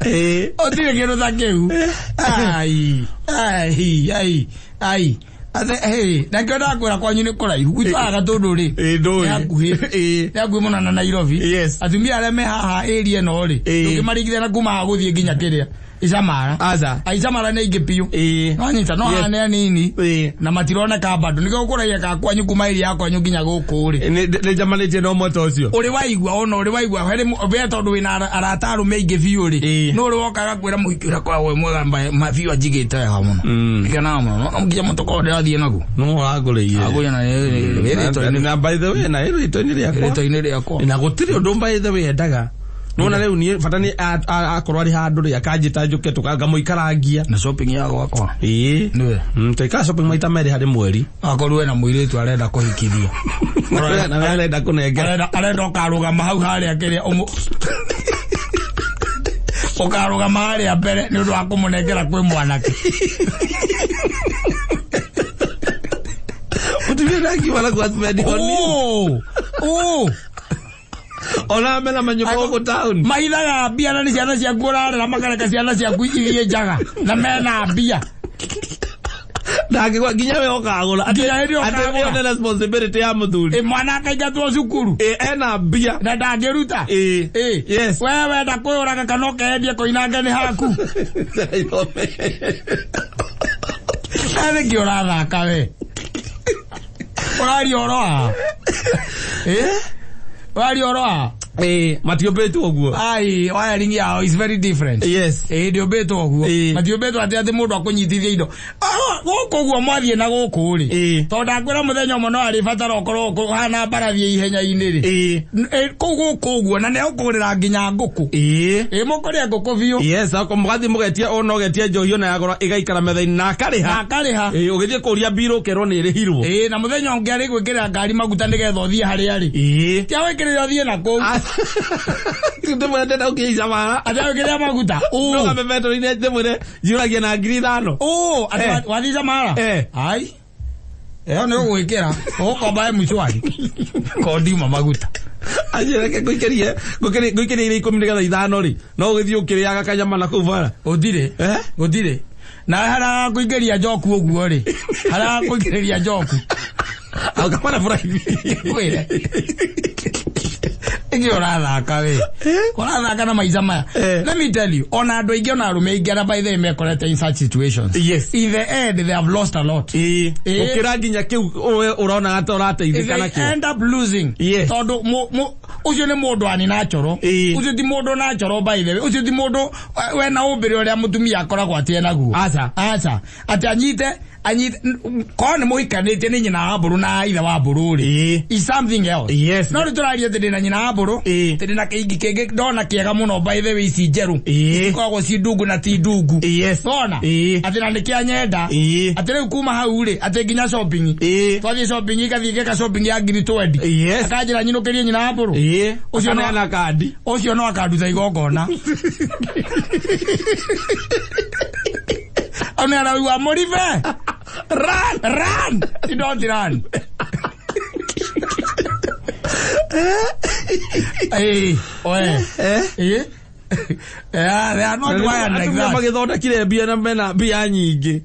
Eh. Ũtirĩ kĩndũ ta kĩu. Ai, ai, ai, ai. Ate, hey, na kĩo ndakwĩra kwanyu nĩ kũraihu. Gwitũ haha Gatũndũ rĩ. Eh, ndũĩ. Nĩ hakuhĩ. Eh. Nĩ hakuhĩ mũno na Nairobi. Yes. Atumia arĩa me haha area ĩno rĩ. Eh. Ndũngĩmaringithania na kuma haha gũthiĩ nginya kĩrĩa. Icamara. Aca. Aicamara nĩ aingĩ biũ. Eh. Wanyita no Yes. haha nĩ anini. Eh. Na matironeka bado. Nĩkĩo kũraiha ka kwanyu kuma area ya kwanyu nginya gũkũ rĩ. Nĩ njamanĩtie na ũmwe ta ũcio. Ũrĩ waigua ona ũrĩ waigua harĩ we tondũ wĩna arata arũme aingĩ biũ rĩ. Ĩĩ. No ũrĩ wokaga kwĩra mũhiki ũrĩa akoragwo wĩ mwega biũ anjigĩte wega mũno. Ngenaga mũno. No nginya mũtoko ndĩrathiĩ naguo. No ũrangũrĩire. Agũria na rĩtwa-inĩ Na by the way, na rĩtwa-inĩ rĩakwa. rĩtwa-inĩ rĩakwa. Na gũtirĩ ũndũ by the way endaga. Nona rĩu niĩ bata nĩ akorwo arĩ handũ rĩ akanjĩta njũke tũkangamũikarangia. Na shopping ya gwakwa. Ĩĩ. Nĩwe. Twĩkaga shopping maita merĩ harĩ mweri. Akorwo wena mũirĩtu arenda kũhikithio. Na we arenda kũnengera. Arenda ũkarũgama hau harĩa kĩrĩa ũmũ ũkarũgama harĩa mbere nĩ ũndũ wa kũmũnengera kwĩ mwanake. Mũtumia ndangiuma na kwa spend on me. Oh! Oh! Ona mena manyũmba gũkũ town. Maithaga mbia na nĩ ciana ciaku ũrarera makareka ciana ciaku ithiĩ njaga na mena mbia. Ndangĩgwa nginya we ũkagũra. Nginya hĩndĩ Atĩ ũkagũra. ĩyo nĩ responsibility ya mũthuri. Ĩ mwana akaingatwo cukuru Ĩ ena mbia. na ndangĩruta. Ĩ. Ĩ. Yes. We wenda kwĩyũraga kana ũkendie koinange nĩ haku. Nĩkĩ ũrathaka we? Ũraria ũhoro wa? Ĩ? Ũraria ũhoro wa? Ĩ, matiũmbĩtwo ũguo. Ai, wiring yao is very different. Yes. Ĩ, ndĩũmbĩtwo ũguo. Ĩ. Matiũmbĩtwo atĩ atĩ mũndũ akũnyitithia indo. Ah, gũkũ ũguo mwathiĩ na gũkũ rĩ. Ĩ. Tondũ ndakwĩra mũthenya ũmwe no arĩbatara ũkorwo ũhana mbarathi ya ihenya-inĩ rĩ. Ĩ. Kũu gũkũ ũguo na nĩegũkũgũrĩra nginya ngũkũ. Ĩ. Ĩ, mũkũrĩa ngũkũ biũ. Yes, ako mũgathiĩ mũgetia ona ũgetia njohi ona ya goro ĩgaikara metha-inĩ na akarĩha. Na akarĩha. Ĩ, ũgĩthiĩ kũria mbirũ ũkerwo nĩ ĩrĩhirwo. Ĩ, na mũthenya ũngĩ arĩgwĩkĩrĩra ngari maguta nĩgetha ũthiĩ harĩa arĩ. Ĩ. Ti agwĩkĩrĩra ũthiĩ na kũu. Ndĩmwĩre ndĩrenda gũkinya Icamara. Atĩ agwĩkĩrĩra maguta. Ũ. Ndũgame betũri-inĩ ndĩmwĩre njiyũragia na 5,000. Ũ, atĩ Eh. wathiĩ Icamara? Eh. Ai. Ĩyo nĩ ũgwĩkĩra. Ũgũkomba M-Shwari. Kondiuma maguta. Anjĩra reke ngũikĩrie ngũikĩrie iria 10 nĩgetha 5 rĩ. No ũgĩthiĩ ũkĩrĩaga kanyama na kũu bara. Gũtirĩ. Eh? Gũtirĩ. Na harĩa kũingĩria njoku ũguo rĩ. Harĩa kũingĩrĩria njoku. Akamana buraithi. Kwĩre. Ĩngĩ ũrathaka we. Ũrathaka na maica maya. Eh. Let me tell you, ona andũ aingĩ ona arũme aingĩ arĩa by the way mekorete in such situations. Yes. In the end they have lost a lot. Ĩ. Ĩ. Ũkĩra nginya kĩu we ũrona ta ũrateithĩka They nakĩo. end up losing. Yes. Tondũ Ũcio nĩ mũndũ ani natural. Ũcio ti mũndũ natural, by the way. Ũcio ti mũndũ wena ũmbĩre ũrĩa mũtumia akoragwo atĩ enaguo. Aca. Aca. Atĩ anyite korwo nĩ mũhikanĩtie nĩ nyina wa mbũrũ na ithe wa mbũrũ rĩ, is something else. No rĩu tũraria atĩ ndĩna nyina wa mbũrũ, atĩ ndĩna kĩingi kĩngĩ ndona kĩega mũno, by the way, ici njerũ ikoragwo ci ndungu na ti ndungu. Wona atĩ na nĩ kĩa nyenda, atĩ rĩu kuma hau rĩ, atĩ nginya shopping, twathiĩ shopping, igathiĩ ngeka shopping ya ngiri 20, akanjĩra nyinũkĩrie nyina wa mbũrũ. Ũcio no Akaneana kandi. Ũcio no akanduta igongona au nĩ araigua mũribe, run, run, you don't run. Oe. Yeah, they are not wired like Atumia that. Magĩthondekire mbia na mena mbia nyingĩ.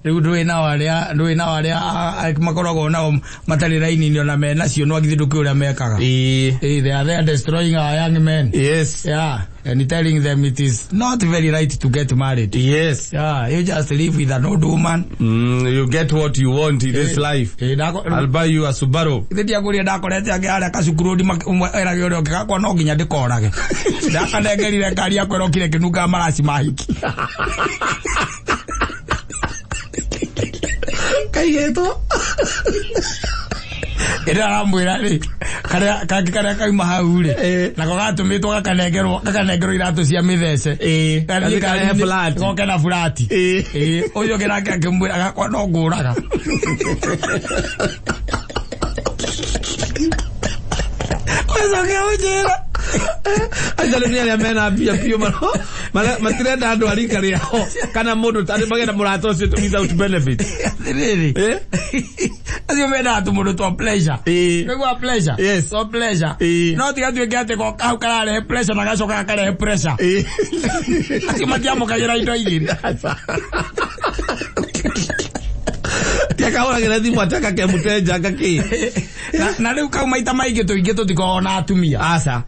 Rĩu ndũĩ nao arĩa, ndũĩ nao arĩa makoragwo nao matarĩ raini-inĩ ona menacio, no agithĩ ndũkĩũĩ ũrĩa mekaga. They are there destroying our young men. Yeah, and telling them it is not very right to get married. Yeah, you just live with an old woman. You get what you want in this life. I'll buy you a Subaru. Ithe ndiakũria ndakorete angĩ harĩa kacukuru ũmwe erage ũrĩa ũngĩ, gakwa no nginya ndĩkorage. Ndakanengerire ngari yakwa ĩrokire ĩkĩnungaga maraci ma hiki. Kaigĩtwo. Ĩrĩa aramwĩra rĩ, karĩa kangĩ karĩa kauma hau rĩ, nako gatũmĩtwo gakanengerwo iratũ cia mĩthece. Gathiĩ Gathiĩ karehe flat. Goke na flat. Ũcio ũngĩ nake akĩmwĩra, gakwa no ngũraga. Ũcoke ũnjĩre. Acio nĩ arĩa mena mbia biũ matirenda andũ a rika rĩao kana mũndũ tarĩ magenda mũrata ũcio without benefit. Atĩrĩrĩ. Acio mendaga tũmũndũ twa pleasure. Nĩguo pleasure. Yes. Twa pleasure. No tiga tuĩke atĩ ko kau kararehe pleasure na gacoka gakarehe pressure. Acio matiamũkagĩra indo igĩrĩ. Ti akahũragĩra thimũ atĩ akakemũtenja gakĩ. Na rĩu kau maita maingĩ tũingĩ tũtikoragwo na atumia. Aca.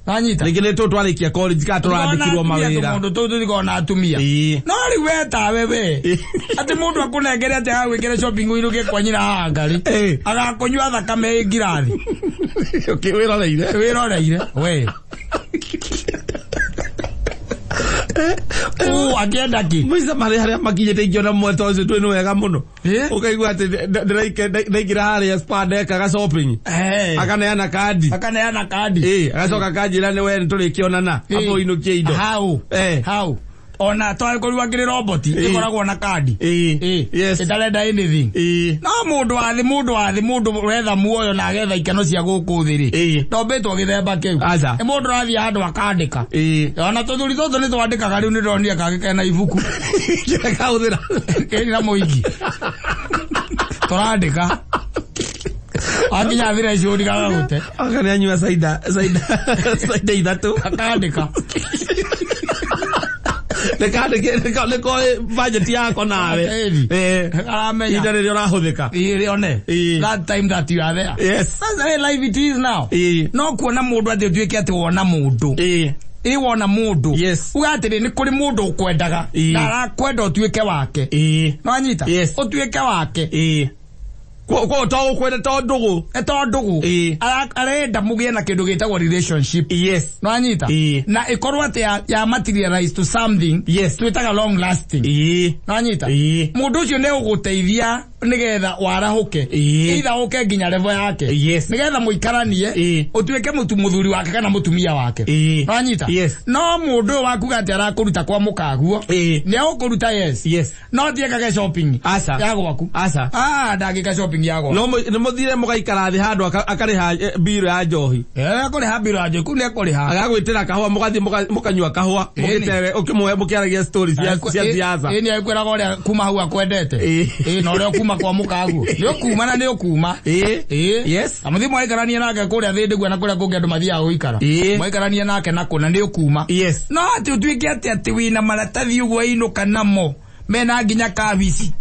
Wanyita? Rĩngĩ nĩ tũũ twarĩkia college kana tũrandĩkirwo mawĩra. Tũndũ tũu tũtikoragwo na atumia. No rĩu we tawe we. Atĩ mũndũ akũnengere atĩ agwĩkĩre shopping ũinũke kwa nyina haha ngari. Agakũnyua thakame ĩ ngirathi. Okay, wĩroreire. Wĩroreire. We. Ũ akĩenda kĩ? Maica marĩa harĩa makinyĩte ingĩona mweta ũcio twĩ nĩ wega mũno. Ũkaigua atĩ ndaingĩra harĩa spa ndekaga shopping. Akaneana kandi. Akaneana kandi. Agacoka akanjĩra nĩ we nĩtũrĩkĩonana. Amba ũinũkie indo. Hau. Hau. Ona twakorirwo akĩrĩ robot ĩkoragwo na kandi. Ĩtarenda anything. No mũndũ wa thĩ, mũndũ wa thĩ, mũndũ wetha muoyo na agetha ikeno cia gũkũ thĩ rĩ. Ndombĩtwo gĩthemba kĩu. Aca. Nĩ mũndũ ũrathiĩ handũ akandĩka. Ona tũthuri tũtũ nĩ twandĩkaga rĩu, nĩ ndonire kangĩ kena ibuku. Kĩrĩa kahũthĩra. Kĩrĩ na mũingĩ. Tũrandĩka. Akinya thira icio ndigagagũte. Aka nĩ anyua cider, cider, cider ithatũ. Akandĩka. Nĩkandĩke, nĩkoĩ budget yako nawe. Aramenya. Ihinda rĩrĩa ũrahũthĩka. Rĩone. That time that you are there. That's the way life it is now. No kuona mũndũ atĩ ũtuĩke atĩ wona mũndũ. Wona mũndũ. Uga atĩrĩ, nĩ kũrĩ mũndũ ũkwendaga. Na arakwenda ũtuĩke wake. No anyita? Ũtuĩke wake. Kwa to ũkwenda to ndũgũ. To ndũgũ. Arenda mũgĩe na kĩndũ gĩtagwo relationship. No anyita? Na ĩkorwo atĩ ya materialize to something. Twĩtaga long lasting. No anyita? Mũndũ ũcio nĩ ũgũteithia nĩgetha warahũke. Either ũke nginya level yake. Nĩgetha mũikaranie, ũtuĩke mũthuri wake kana mũtumia wake. No anyita? No mũndũ ũyũ wakuga atĩ arakũruta kwa mũkaguo. Nĩ egũkũruta, yes. No ti ekage shopping. Aca. Ya gwaku. Aca. Ndangĩka shopping ya gwaku. No nĩ mũthire mũgaikara thĩ handũ akarĩha mbirũ ya njohi. Akũrĩha mbirũ ya njohi, kũu nĩ ekũrĩha. Agagwĩtĩra kahũa, mũgathiĩ mũkanyua kahũa, mũgĩtere, ũkĩmũhe, mũkĩaragia stories cia siasa. Nĩ ekwĩraga ũrĩa kuma hau akwendete. Na ũrĩa ũkuma kwa mũkaguo. Nĩ ũkuma na nĩ ũkuma. Na mũthiĩ mwaikaranie nake kũrĩa thĩ na kũrĩa kũngĩ andũ mathiaga gũikara. Mwaikaranie nake na kũna nĩ ũkuma. No atĩ ũtuĩke atĩ wĩna maratathi ũguo ainũka namo. Mena nginya kabici.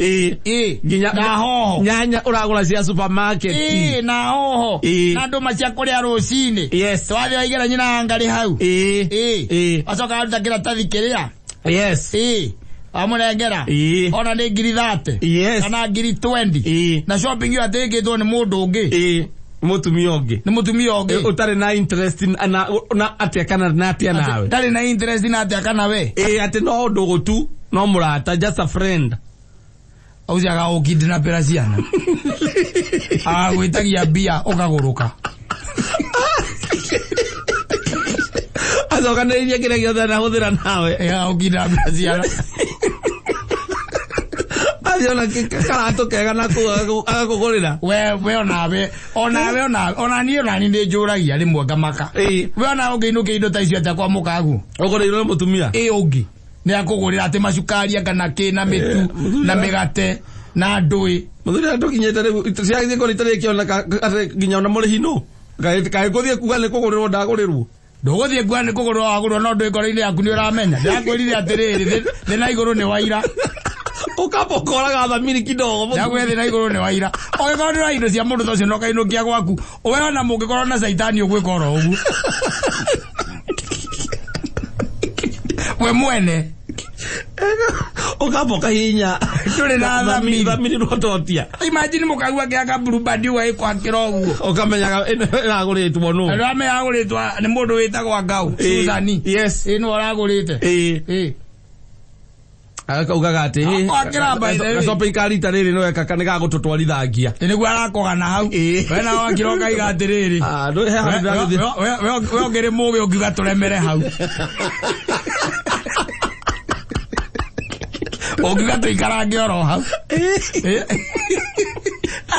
Nginya Na hoho. Nyanya ũragũra cia supermarket. Na hoho. Na ndũma cia kũrĩa rũcinĩ. Twathiĩ waigĩra nyina ngarĩ hau. Wacoka waruta kĩratathi kĩrĩa. Wamũnengera. Ona nĩ ngiri 30. Kana ngiri 20. Na shopping ĩyo atĩ ĩkĩtwo nĩ mũndũ ũngĩ. Mũtumia ũngĩ. Nĩ mũtumia ũngĩ. Ũtarĩ na interest na atĩa kana na atĩa nawe. Ndarĩ na interest na atĩa kana we. Ĩĩ atĩ no ndũgũ tu, no mũrata, just a friend. Ũcio agagũkidnapĩra ciana. Agagwĩtagia mbia ũkagũrũka. Acokanĩrĩirie kĩrĩa gĩothe anahũthĩra nawe. Agagũkidnapĩra ciana. Athiona karatũ kega na kũu agakũgũrĩra. We onawe onawe onawe onaniĩ onaniĩ nĩ njũragia rĩmwe ngamaka. We onawe ũngĩinũkia indo ta icio atĩa kwa mũkaguo? Ũgũrĩirwo nĩ mũtumia? Ĩ ũngĩ. Nĩ akũgũrĩra atĩ macukari kana kĩ na mĩtu na mĩgate na ndũĩ. Mũthuri ũrĩa tũkinyĩte rĩu ciagĩthiĩ kũrĩ itarĩ ikĩoneka atĩ nginya ona mũrĩhi nũ. Kaĩ ngũthiĩ kuga nĩ kũgũrĩrwo ndagũrĩrwo. Ndũgũthiĩ kuga nĩ kũgũrĩrwo wagũrĩrwo no ndũĩ ngoro-inĩ yaku nĩ ũramenya. Ndĩrakwĩrire atĩrĩrĩ, thĩ na igũrũ nĩ waira. Ũkamba ũkoraga thamiri kidogo. Ndĩrakwĩra thĩ na igũrũ nĩ waira. Ũngĩkorwo ndũra indo cia mũndũ ta ũcio na ũkainũkia gwaku, we ona mũngĩkorwo na caitani ũgwĩka oro ũguo. We mwene. Ũkamba ũkahihinya. Ndũrĩ na thamiri. Thamiri rwototia. Imagine mũkagua kĩa Blue Band ũgagĩkwakĩra ũguo. Ũkamenyaga ĩno ĩragũrĩtwo nũ. Andũ amenya agũrĩtwo nĩ mũndũ wĩtagwo Ngau. Susan. Yes. Ĩ nĩwe ũragũrĩte. Ĩ. Agakaugaga atĩ Akwakĩra by the way. gacopa ka rita rĩrĩ nĩwe kaka nĩ gagũtũtwarithangia. Ĩ nĩguo arakogana hau. We nawe wakĩra ũkaiga atĩrĩrĩ. We ũngĩrĩ mũgĩ ũngiuga tũremere hau. Ũngiuga tũikarange oro hau.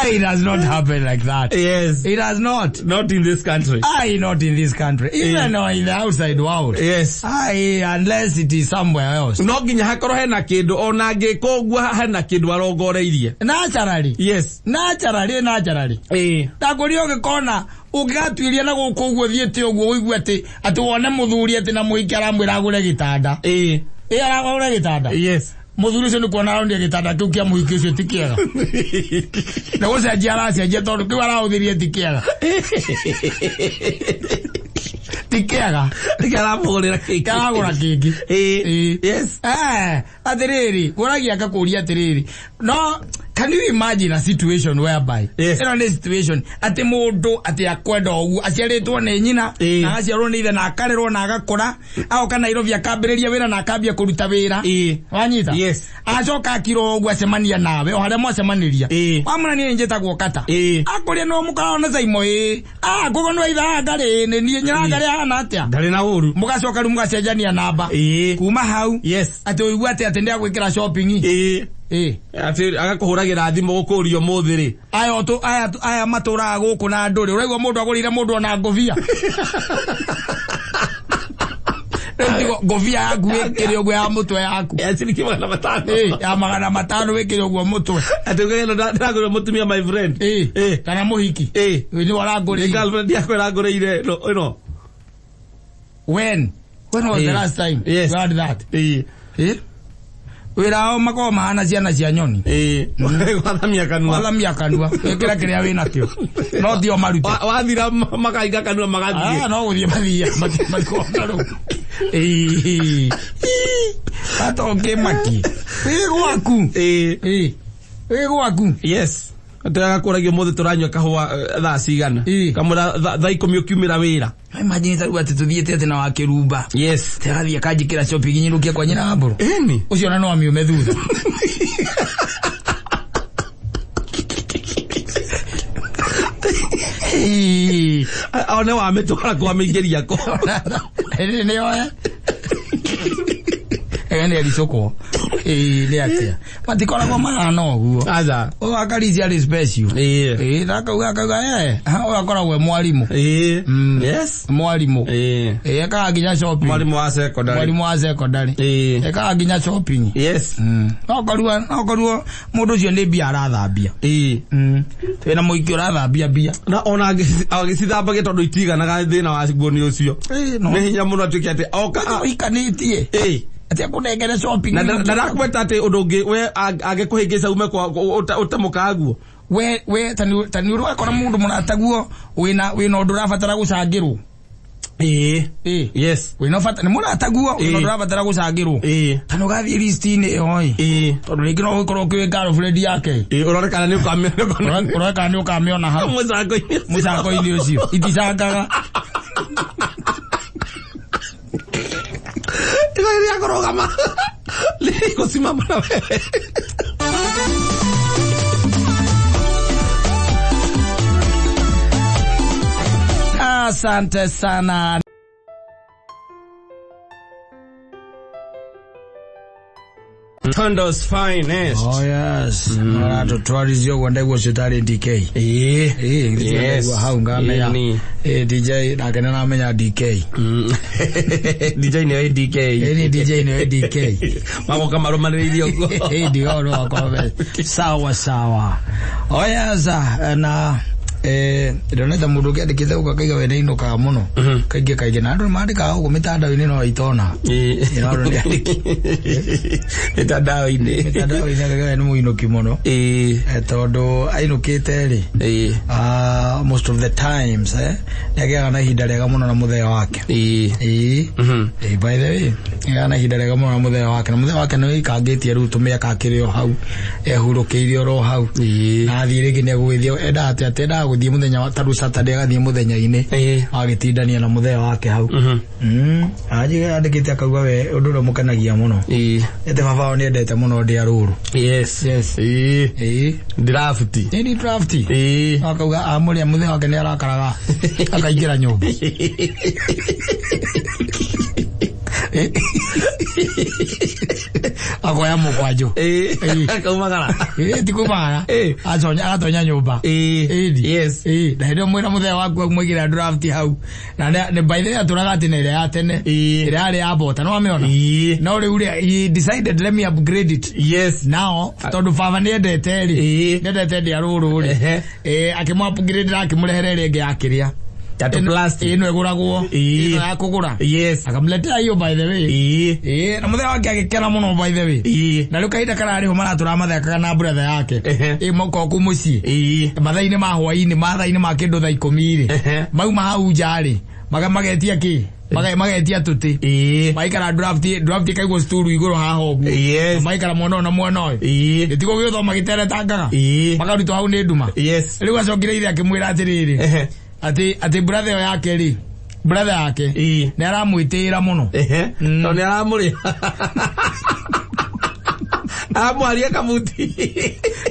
It does not happen like that. Yes. It does not. Not in this country. Aye, not in this country. Even in the outside world. Yes. Aye, unless it is somewhere else. No nginya hakorwo hena kĩndũ ona angĩka ũguo hena kĩndũ arongoreirie. Naturally. Yes. Naturally, naturally. Ĩĩ. Ndakũria ũngĩkona ũngĩgatuĩria na gũkũ ũguo thiĩte ũguo ũigue atĩ atĩ wone mũthuri atĩ na mũhiki aramwĩra agũre gĩtanda. Ĩĩ. Ĩ aragũre gĩtanda. Yes. Mũthuri ũcio nĩ kuona aronire gĩtanda kĩu kĩa mũhiki ũcio ti kĩega. Nĩ gũcenjia aracenjia tondũ kĩu arahũthĩrire ti kĩega. Ti kĩega. Nĩkĩo aramũgũrĩra kĩngĩ. Aragũra kĩngĩ. Ĩĩ. Yes. Atĩrĩrĩ, ngũragia ngakũria atĩrĩrĩ. No, can you imagine a situation whereby Yes. ĩno nĩ situation atĩ mũndũ atĩ akwenda ũguo aciarĩtwo nĩ nyina na agaciarwo nĩ ithe na akarerwo na agakũra agoka Nairobi akambĩrĩria wĩra na akambia kũruta wĩra. Wanyita? Yes. Acoka akira ũguo acemania nawe o harĩa mwacemanĩria. Wamũra niĩ njĩtagwo Kata. Akũria no mũkoragwo na Saimo ĩĩ. Ah, koguo nĩ waitha ngarĩ nĩ niĩ nyina ngarĩ ahana atĩa? Ndarĩ na ũru. Mũgacoka rĩu mũgacenjania namba. Kuma hau. Yes. Atĩ ũigue atĩ atĩ nĩ agwĩkĩra shopping. Ĩĩ. Ĩĩ. Atĩ agakũhũragĩra thimũ gũkũria ũmũthĩ rĩ. Aya aya matũraga gũkũ na ndũrĩ. Ũraigua mũndũ agũrĩire mũndũ ona ngũbia. Ngũbia yaku ĩkĩrĩ ũguo ya mũtwe yaku. Ya ciringi 500. Ĩĩ, ya 500 wĩkĩre ũguo mũtwe. Atĩ ũkagenda ndagũrĩra mũtumia my friend. Ĩĩ. Kana mũhiki. Ĩĩ. Nĩ warangũrĩire. Nĩ girlfriend yakwa ĩrangũrĩire ĩno. When? When was the last time Yes. you had that? Ĩĩ. Ĩĩ. Wĩra wao makoragwo mahana ciana cia nyoni. Ĩĩ. Gwathamia kanua. Gwathamia kanua. Ĩkĩra kĩrĩa wĩnakĩo. No ti o marute. Wathira makainga kanua magathiĩ. Ah, no gũthiĩ mathiĩ. Matikona rĩu. Ĩĩ. Ata ũngĩmaki. Wĩ gwaku. Ĩĩ. Ĩĩ. Wĩ gwaku. Yes. Atĩ agakũragia ũmũthĩ tũranyua kahũa thaa cigana. Kamũra thaa 10 ũkiumĩra wĩra. Imagine ta rĩu atĩ tũthiĩte atĩ na wakĩrumba. Yes. Atĩ agathiĩ akanjĩkĩra shopping nyinũkie kwa nyina wa mbũrũ. Ĩni. Ũcio ona no amiume thutha. One wamĩtwara kwa mĩingĩria kũ. Nĩ oe. Ega nĩ ericũkwo. Ĩĩ nĩ atĩa. Matikoragwo mahana ũguo. Aca. Ũyũ akarici arĩ special. Ĩĩ. Ĩĩ na akauga ũyũ akoragwo e mwarimũ. Ĩĩ. Yes. Mwarimũ. Ĩĩ. Ĩĩ ekaga nginya shopping. Mwarimũ wa secondary. Mwarimũ wa secondary. Ĩĩ. Ekaga nginya shopping. Yes. No korwo mũndũ ũcio nĩ mbia arathambia. Ĩĩ. Twĩna mũhiki ũrathambia mbia. Na ona agĩcithambagia tondũ itiganaga thĩna wa guo nĩ ũcio. Ĩĩ no. Nĩ hinya mũno atuĩke atĩ oka ũhikanĩtie. Ĩĩ. Atĩ akũnengere shopping. Na ndarakweta atĩ ũndũ ũngĩ we angĩkũhĩngĩca ume kwa ũte mũkaguo. We ta nĩ ũrakora mũndũ mũrataguo wĩna ũndũ ũrabatara gũcangĩrwo. Ĩĩ. Ĩĩ. Yes. Wĩna bata nĩ mũrataguo Ĩĩ. na ndũrabatara gũcangĩrwo. Ĩĩ. Kana ũgathiĩ list-inĩ ĩyo ĩ. Ĩĩ. Tondũ rĩngĩ no ũgĩkorwo ũkĩũĩ girlfriend yake. Ĩĩ, ũrore kana nĩ ũkamĩona. Ũrore kana nĩ ũkamĩona hau. Mũcango-inĩ. Mũcango-inĩ ũcio. Iticangaga. Ĩno ĩrĩa kũrũgama. Gũsimama na wewe. Asante sana. Tondo's finest. Oh yes. Aratũtwarithia ũguo ndaigua ũcio tarĩ DK. Ĩĩ. Ĩĩ, Yes. ndaigua hau ngamenya. Ĩni. Ĩĩ, DJ nake nĩramenya DK. DJ nĩyo DK. Ĩni DJ nĩyo DK. Magoka marũmanĩrĩirie ũguo. Ĩĩ, ndiga ũndũ wakwa we. Sawa sawa. Oh yes, na ndonete mũndũ ũngĩ andĩkĩte gũkũ akaiga we nĩainũkaga mũno. Kaingĩ kaingĩ na andũ nĩmandĩkaga gũkũ mĩtandao-inĩ no itona. Ĩĩ. No andũ nĩandĩki. Mĩtandao-inĩ. Mĩtandao-inĩ akaiga we nĩ mũinũki mũno. Ĩĩ. Tondũ ainũkĩte rĩ Ĩĩ. Most of the times nĩagĩaga na ihinda rĩega mũno na mũthee wake. Ĩĩ. Ĩĩ. Ĩĩ, by the way, nĩagĩaga na ihinda rĩega mũno na mũthee wake na mũthee wake nĩwĩikangĩtie rĩu tũmĩaka akĩrĩ o hau ehurũkĩire oro hau. Ĩĩ. Na athiĩ rĩngĩ nĩegũgĩthiĩ endaga atĩ atĩ endaga gũthiĩ mũthenya wa tarĩu Saturday agathiĩ mũthenya-inĩ Ĩĩ. agĩtindania na mũthee wake hau. Anjĩ andĩkĩte akauga we ũndũ ũrĩa ũmũkenagia mũno. Ĩĩ. Ĩte baba wao nĩendete mũno ndĩa rũrũ. Yes. Yes. Ĩĩ. Ĩĩ. Draft. Nĩ draft. Ĩĩ. Akauga amũrĩa mũthee wake nĩ arakaraga akaingĩra nyũmba. Akoya mũkwanjũ. Ĩĩ. Akaumagara. Ĩĩ, ti kumagara. Ĩĩ. Aconya agatonya nyũmba. Ĩĩ. Ĩĩ. Yes. Ĩĩ, na hĩndĩ ĩyo mwĩna mũthee waku amũigĩra draft hau. Na nĩ by the way atũraga atĩ na ĩrĩa ya tene. Ĩĩ. Ĩrĩa yarĩ ya bota, nĩ wamĩona? Ĩĩ. No rĩu rĩ, he decided let me upgrade it. Yes. Now, tondũ baba nĩendete rĩ. Ĩĩ. Nĩendete ndĩa rũrũ rĩ. Ehe. Ĩĩ, akĩmũ upgrade na akĩmũrehere ĩrĩa ĩngĩ ya kĩrĩa. Ya tũ plastic. Ĩno ĩgũragwo. Ĩĩ. Ĩno ya kũgũra. Yes. Akamletea hiyo by the way. Ĩĩ. Ĩĩ, na mũthee wake agĩkena mũno by the way. Ĩĩ. Na rĩu kahinda kararĩho maratũra mathekaga na brother yake. Ehe. Ĩĩ, moka kũ mũciĩ. Ĩĩ. Mathaa-inĩ ma hwaĩ-inĩ, mathaa-inĩ ma kĩndũ thaa ikũmi rĩ. Ehe. Mauma hau nja rĩ, magetia kĩ? Magetia tũtĩ. Ĩĩ. Maikara draft, draft ĩkaigwo sturu igũrũ haha ũguo. Yes. Maikara mwena ũyũ na mwena ũyũ. Ĩĩ. Gĩtigo gĩgũthoma gĩteretangaga. Ĩĩ. Makarutwo hau nĩ nduma. Yes. Rĩu acokire ithe akĩmwĩra atĩrĩrĩ. Ehe. Atĩ, atĩ brother ĩyo yake rĩ, brother yake Ĩĩ. nĩ aramwĩtĩĩra mũno. Ehe. Tondũ nĩ aramũrĩa. Aramũharia kabuti.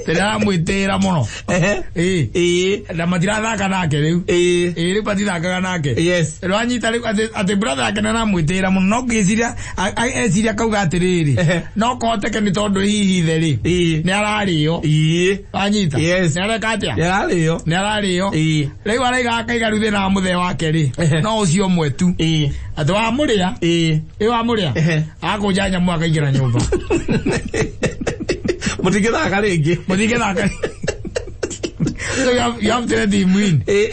Nĩ aramwĩtĩĩra mũno. Ehe. Ĩĩ. Ĩĩ. Na matirathaka nake rĩu. Ĩĩ. Ĩĩ, rĩu matithakaga nake. Yes. Rĩu anyita rĩu atĩ brother yake nĩ aramwĩtĩĩra mũno. No ngĩciria, eciria akauga atĩrĩrĩ, Ehe. no kũhoteke nĩ tondũ hihi ithe rĩ, Ĩĩ. nĩ ararĩo. Ĩĩ. Wanyita? Yes. Nĩ areka atĩa? Nĩ ararĩo. Nĩ ararĩo. Ĩĩ. Rĩu araiga akaiga rĩu thĩna wa mũthee wake rĩ, Ehe. no ũcio ũmwe tu. Ĩĩ. Atĩ wamũrĩa, Ĩĩ. ĩ wamũrĩa, Ehe. akũnja nyamũ akaingĩra nyũmba. Mũtingĩthaka rĩngĩ. Mũtingĩthaka. So you have to let him win. Ĩĩ.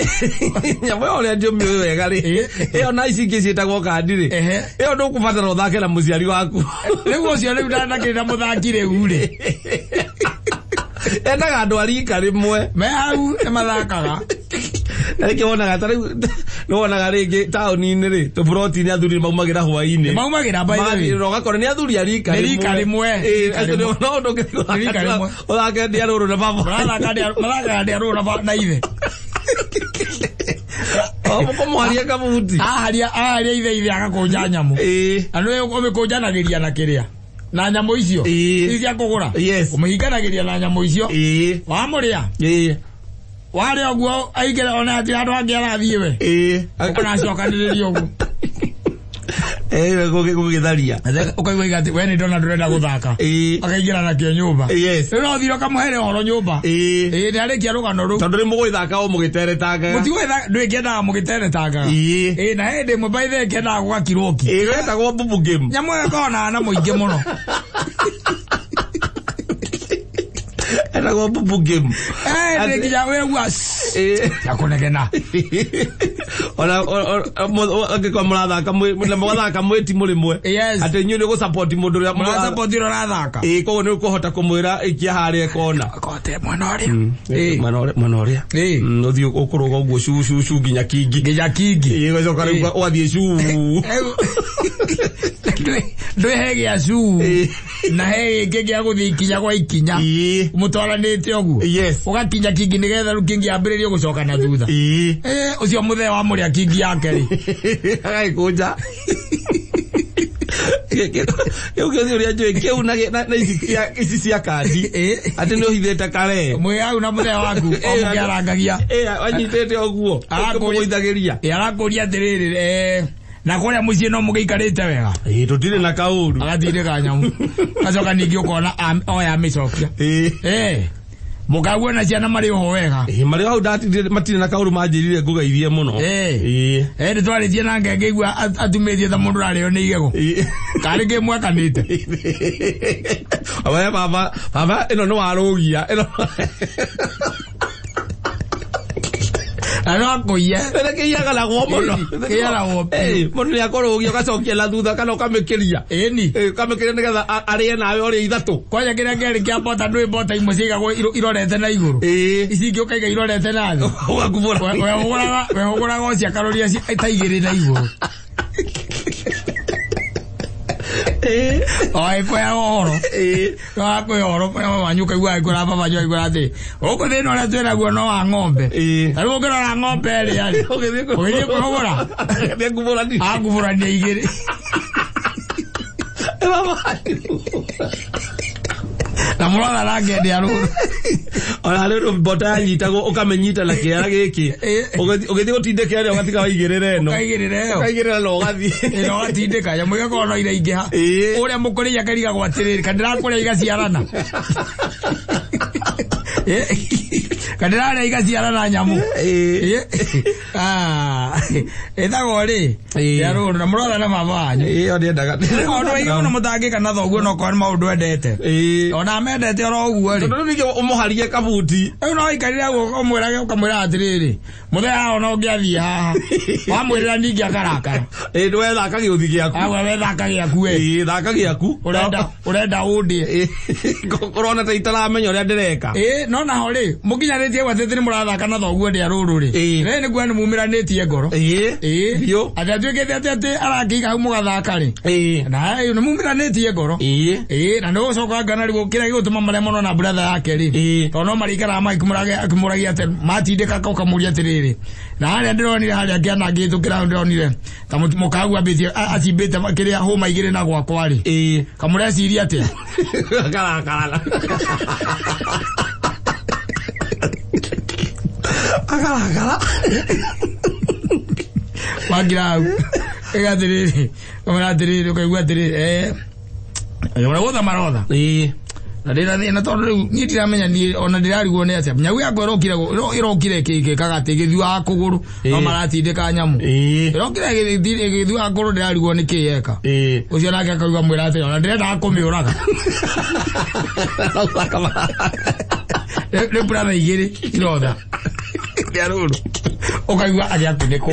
Nyamũ ĩyo ũrĩa njũmĩũĩ wega rĩ, Ĩĩ. ĩyo na ici ingĩ ciĩtagwo kandi rĩ, Ehe. ĩyo ndũkũbatara ũthake na mũciari waku. Rĩu ũcio rĩu ndakĩrĩ na mũthaki rĩu rĩ. Endaga andũ a rika rĩmwe. Me hau nĩ mathakaga. Na rĩngĩ wonaga ta rĩu, nĩ wonaga rĩngĩ taũni-inĩ rĩ, tũburoti-inĩ athuri nĩ maumagĩra hwaĩ-inĩ. Nĩ maumagĩra by the way. Magathiĩ na ũgakora nĩ athuri a rika Nĩ rika rĩmwe. rĩmwe. Ĩĩ, Rika acio rĩmwe. nĩ no ũndũ ũngĩthiĩ Nĩ rika rĩmwe. ũthake ndĩa rũrũ na baba. Mathakaga ndĩa rũrũ na ithe. O, mũkũmũharia kabuti. Aharia ithe ithe agakũnja nyamũ. Ĩĩ. Na nĩwe ũmĩkũnjanagĩria na kĩrĩa? Na nyamũ icio? Ĩĩ. Ici cia kũgũra? Yes. Ũmĩhinganagĩria na nyamũ icio? Ĩĩ. Wamũrĩa? Ĩĩ. Warĩa ũguo aingĩra ona atĩ handũ hangĩ arathiĩ we. Ĩĩ. Ũkanacokanĩrĩria ũguo. Ĩĩ, we gũgĩtharia. Ũkaigua iga atĩ we nĩ ndona ndũrenda gũthaka. Ĩĩ. Akaingĩra nakĩo nyũmba. Yes. Rĩu no ũthire ũkamũhere ũhoro nyũmba. Ĩĩ. Ĩĩ, nĩ arĩkia rũgano rũu. Tondũ nĩ mũgũgĩthaka o mũgĩteretangaga. Mũtigũgĩthaka, ndũĩkĩendaga mũgĩteretangaga. Ĩĩ. Ĩĩ, na hĩndĩ ĩmwe by the way kĩendaga gũgakirwo ki. Ĩĩ, wetagwo bubu game. Nyamũ ĩyo ĩkoragwo na ana mũingĩ mũno. Etagwo bubu game. Nĩ nginya wegua ya kũnegena. Ona angĩkorwo mũrathaka na mũgathaka mwĩ timu rĩmwe. Yes. Atĩ inyuĩ nĩ gũsupport mũndũ ũrĩa Mũrasupport ũrĩa ũrathaka. Ĩĩ, koguo nĩ ũkũhota kũmwĩra ikia harĩa kona. Kote mwena ũrĩa. Ĩĩ. Mwena ũrĩa, mwena ũrĩa. Ĩĩ. Ũthiĩ ũkũrũga ũguo cu cu cu nginya kingi. Nginya kingi. Ĩĩ, ũgacoka rĩu ũgathiĩ cu. Ndwĩ he gĩa cu na he gĩkĩ gĩa gũthiĩ ikinya gwa ikinya. Ĩĩ. Mũtwaranĩte ũguo. Yes. Ũgakinya kingi nĩgetha rĩu kingi yambĩrĩrie gũcoka na thutha. Ĩĩ. Ũcio mũthee wa mũrĩa kingi yake rĩ. Agagĩkũnja. Kĩu kĩũthi ũrĩa njũĩ kĩu na ici cia kandi. Atĩ nĩ ũhithĩte kare. Mwĩ hau na mũthee waku o mũkĩarangagia. Anyitĩte ũguo. Ũkĩmũgũithagĩria. Arakũria atĩrĩrĩ, na kũrĩa mũciĩ no mũgĩikarĩte wega. Ĩĩ, tũtirĩ na kaũru. Agatindĩka nyamũ. Gacoka ningĩ ũkona oya amĩcokia. Ĩĩ. Mũkaguo na ciana marĩ oho wega. Ĩĩ, marĩ hau ndatirĩ matirĩ na kaũru manjĩrire ngũgeithie mũno. Ĩĩ. Ĩĩ. Nĩ twarĩtie na ngenge igua atumĩtie ta mũndũ ũrarĩo nĩ igego. Ĩĩ. Karĩ kĩ mwakanĩte. We baba, baba ĩno nĩ warũgia. Ĩno. Na no akũiye. Ĩno kĩiyaganagwo mũno. Kĩiyanagwo biũ. Ĩĩ, mũndũ nĩ akũrũgia ũgacokia na thutha kana ũkamĩkĩria. Ĩni. Ĩĩ, ũkamĩkĩria nĩgetha arĩe nawe ũrĩe ithatũ. Kwanja kĩrĩa kĩarĩ kĩa mbota ndũĩ mbota imwe ciaigagwo irorete na igũrũ. Ĩĩ. Ici ingĩ ũkaiga irorete na thĩ. Ũgakubũra. Wehũgũraga o ciakaroria ta igĩrĩ na igũrũ. Ĩĩ. O ĩkũheaga ũhoro. Ĩĩ. No akũhe ũhoro wanyu ũkaigua agĩkwĩra baba wanyu agĩkwĩra atĩ gũkũ thĩna ũrĩa twĩnaguo no wa ng'ombe. Ĩĩ. Ta rĩu ũngĩrora ng'ombe ĩrĩa rĩ, Ũgĩthiĩ ũgĩthiĩ kũhũgũra. Ũgĩthiĩ kũhũgũra. Akubũrania igĩrĩ. Baba. Na mũrona na ngende ya rũrũ. Ona rĩu mbota yanyitagwo ũkamĩnyita na kĩara gĩkĩ. Ũgĩthiĩ gũtindĩka ĩrĩa ũgatiga waigĩrĩra ĩno. Ũkaigĩrĩra ĩyo. Ũkaigĩrĩra na ũgathiĩ. Ĩno ũgatindĩka nyamũ ĩgakorwo no iraingĩha. Ĩĩ. Ũrĩa mũkũrĩi akarigagwo atĩrĩrĩ, kana ndĩrakũrĩa igaciarana. Kana ndĩrarĩa igaciarana nyamũ. Ĩĩ. Ĩtagwo rĩ? Ĩĩ. Ya rũrũ na mũrotha na baba wanyu. Ĩĩ, ĩyo ndiendaga. Maũndũ maingĩ mũno mũtangĩka na thoguo no korwo nĩ maũndũ endete. Ĩĩ. Ona amendete oro ũguo rĩ. Tondũ rĩu ningĩ ũmũharie kabuti. Rĩu no aikarire ũguo ũmwĩrage ũkamwĩra atĩrĩrĩ, mũthee haha ona ũngĩathiĩ haha. Wamwĩrĩra ningĩ akarakara. Ĩĩ, ndwe thaka gĩũthi gĩaku. Agwa we thaka gĩaku we. Ĩĩ, thaka gĩaku. Ũrenda ũndĩe. Ĩĩ. Ũrona ta itaramenya ũrĩa ndĩreka. Ĩĩ, no naho rĩ, mũkinyanĩtie ũguo atĩ nĩ mũrathaka na thoguo ndĩa rũrũ rĩ. Ĩĩ. Rĩ nĩ kuona nĩ mumĩranĩtie ngoro. Ĩĩ. Ĩĩ. Biũ. Atĩ atuĩkĩte atĩ arakĩiga hau mũgathaka rĩ. Ĩĩ. Na nĩ mumĩranĩtie ngoro. Ĩĩ. Ĩĩ, na nĩ gũcoka ngana rĩu kĩrĩa gĩgũtũma marĩa mũno na brother yake rĩ. Ĩĩ. Tondũ no marĩikaraga makĩmũragia atĩ matindĩka ũkamũria atĩrĩrĩ. Na harĩa ndĩronire harĩa kĩanangĩtwo kĩrĩa ndĩronire ta mũkagu ambĩtie acimbĩte kĩrĩa hũma igĩrĩ na gwakwa rĩ. Ĩĩ. Kamũreciria atĩa? Akarakara. Akarakara. Wagira hau. Ĩga atĩrĩrĩ, kamũra atĩrĩrĩ, ũkaigua atĩrĩrĩ, ũrĩa wothe marotha. Ĩĩ. Na ndĩna thĩna tondũ rĩu niĩ ndiramenya niĩ ona ndĩrarigwo nĩ atĩa. Nyau yakwa ĩrokire ĩrokire ĩkĩkaga atĩ ĩgĩthiaga kũgũrũ no maratindĩka nyamũ. Ĩĩ. Ĩrokire ĩgĩthiaga kũgũrũ ndĩrarigwo nĩ kĩĩ yeka. Ĩĩ. Ũcio nake akauga mwĩra atĩrĩ ona ndĩrendaga kũmĩũraga. Nĩ brother igĩrĩ irotha. Ndĩa rũrũ. Ũkaigua agĩakunĩkwo.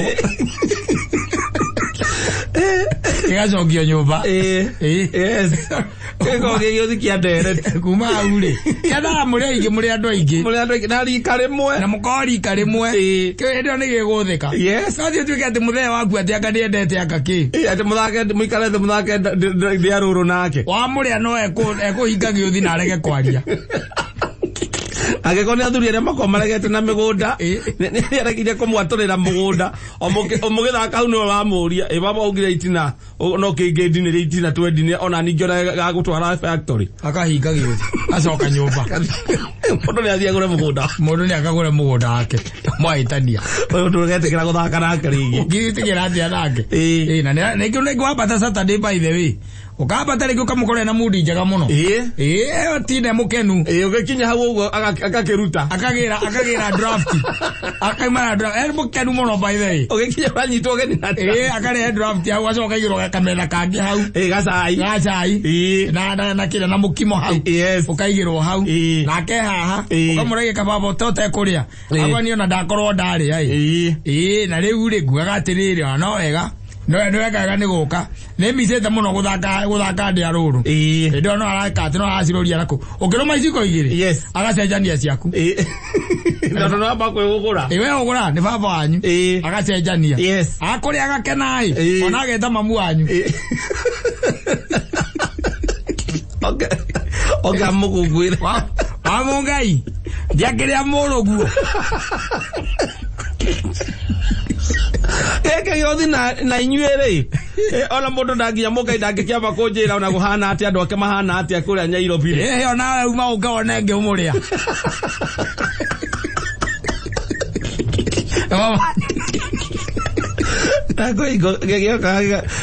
Gĩgacokio nyũmba. Ĩĩ. Ĩĩ. Yes. Gĩkoragwo gĩ gĩũthi kĩa ndereti. Kuma hau rĩ. Kĩendaga mũrĩ aingĩ, mũrĩ andũ aingĩ. Mũrĩ andũ aingĩ na rika rĩmwe. Na mũkorwo rika rĩmwe. Ĩĩ. Kĩu hĩndĩ ĩyo nĩ gĩgũthĩka. Yes. No ti ũtuĩke atĩ mũthee waku atĩ anga ndĩendete anga kĩ. Ĩĩ, atĩ mũthake, mũikare thĩ mũthake ndĩa rũrũ nake. Wamũrĩa no ekũhinga gĩũthi na arege kwaria. Angĩkorwo nĩ athuri arĩa makoragwo maregete na mĩgũnda, nĩ aregire kũmwatũrĩra mũgũnda, o mũgĩthaka hau nĩwe wamũria, ĩ baba augire itina, no kĩngĩ ndinĩre itina twendine, ona ningĩ ona gagũtwara factory. Akahinga gĩũthi, acoka nyũmba. Mũndũ nĩ athiĩ agũre mũgũnda. Mũndũ nĩ akagũre mũgũnda wake. Mwahĩtania. Ũyũ ndũgetĩkĩra gũthaka nake rĩngĩ. Ũngĩtĩkĩra atĩa nake? Ĩĩ. Ĩĩ, na nĩ nĩ wambata Saturday by the way. Ũkambata rĩngĩ ũkamũkorera na mundi njega mũno. Ĩĩ tinde mũkenu. Ĩĩ ũgĩkinya hau ũguo agakĩruta. Akagĩra draft. Akaima na draft. Ĩ mũkenu mũno by the way. Ũgĩkinya ũranyitwo ũgeni na draft. Ĩĩ akarehe draft hau acoka aigĩrwo kametha kangĩ hau. Ĩĩ gacai. Gacai. Ĩĩ. Na kĩrĩa na mũkimo hau. Yes. Ũkaigĩrwo hau. Ĩĩ. Nake haha Ĩĩ. ũkamũrege kababa ũtekũrĩa. Ĩĩ. Akwa niĩ ona ndakorwo ndarĩa ĩ. Ĩĩ. Ĩĩ na rĩu rĩ ngugaga atĩrĩrĩ ona no wega. No wega nĩ gũka. Nĩ micĩte mũno gũthaka ndĩa rũrũ. Ĩĩ. Hĩndĩ ĩyo no araka atĩ no araciroria nakũ. Ũkĩrũma iciko igĩrĩ. Yes. Agacenjania ciaku. Ĩĩ. Na tondũ wamba kwĩgũgũra. Ĩĩ we ũgũra nĩ baba wanyu. Ĩĩ. Agacenjania. Yes. Akũrĩa agakena ĩ. Ĩĩ. Ona ageta mamu wanyu. Ĩĩ. Okay. Ũkamũkũngũĩra. Wa Mũngai. Ndiakĩrĩa mũrũguo. Gĩkĩ gĩothe na inyuĩ rĩ ona mũndũ ndanginya Mũngai ndangĩkĩamba kũnjĩra ona kũhana atĩa andũ ake mahana atĩa kũrĩa Nyairobi rĩ. Ĩĩ onawe uma ũke wone ngĩmũrĩa.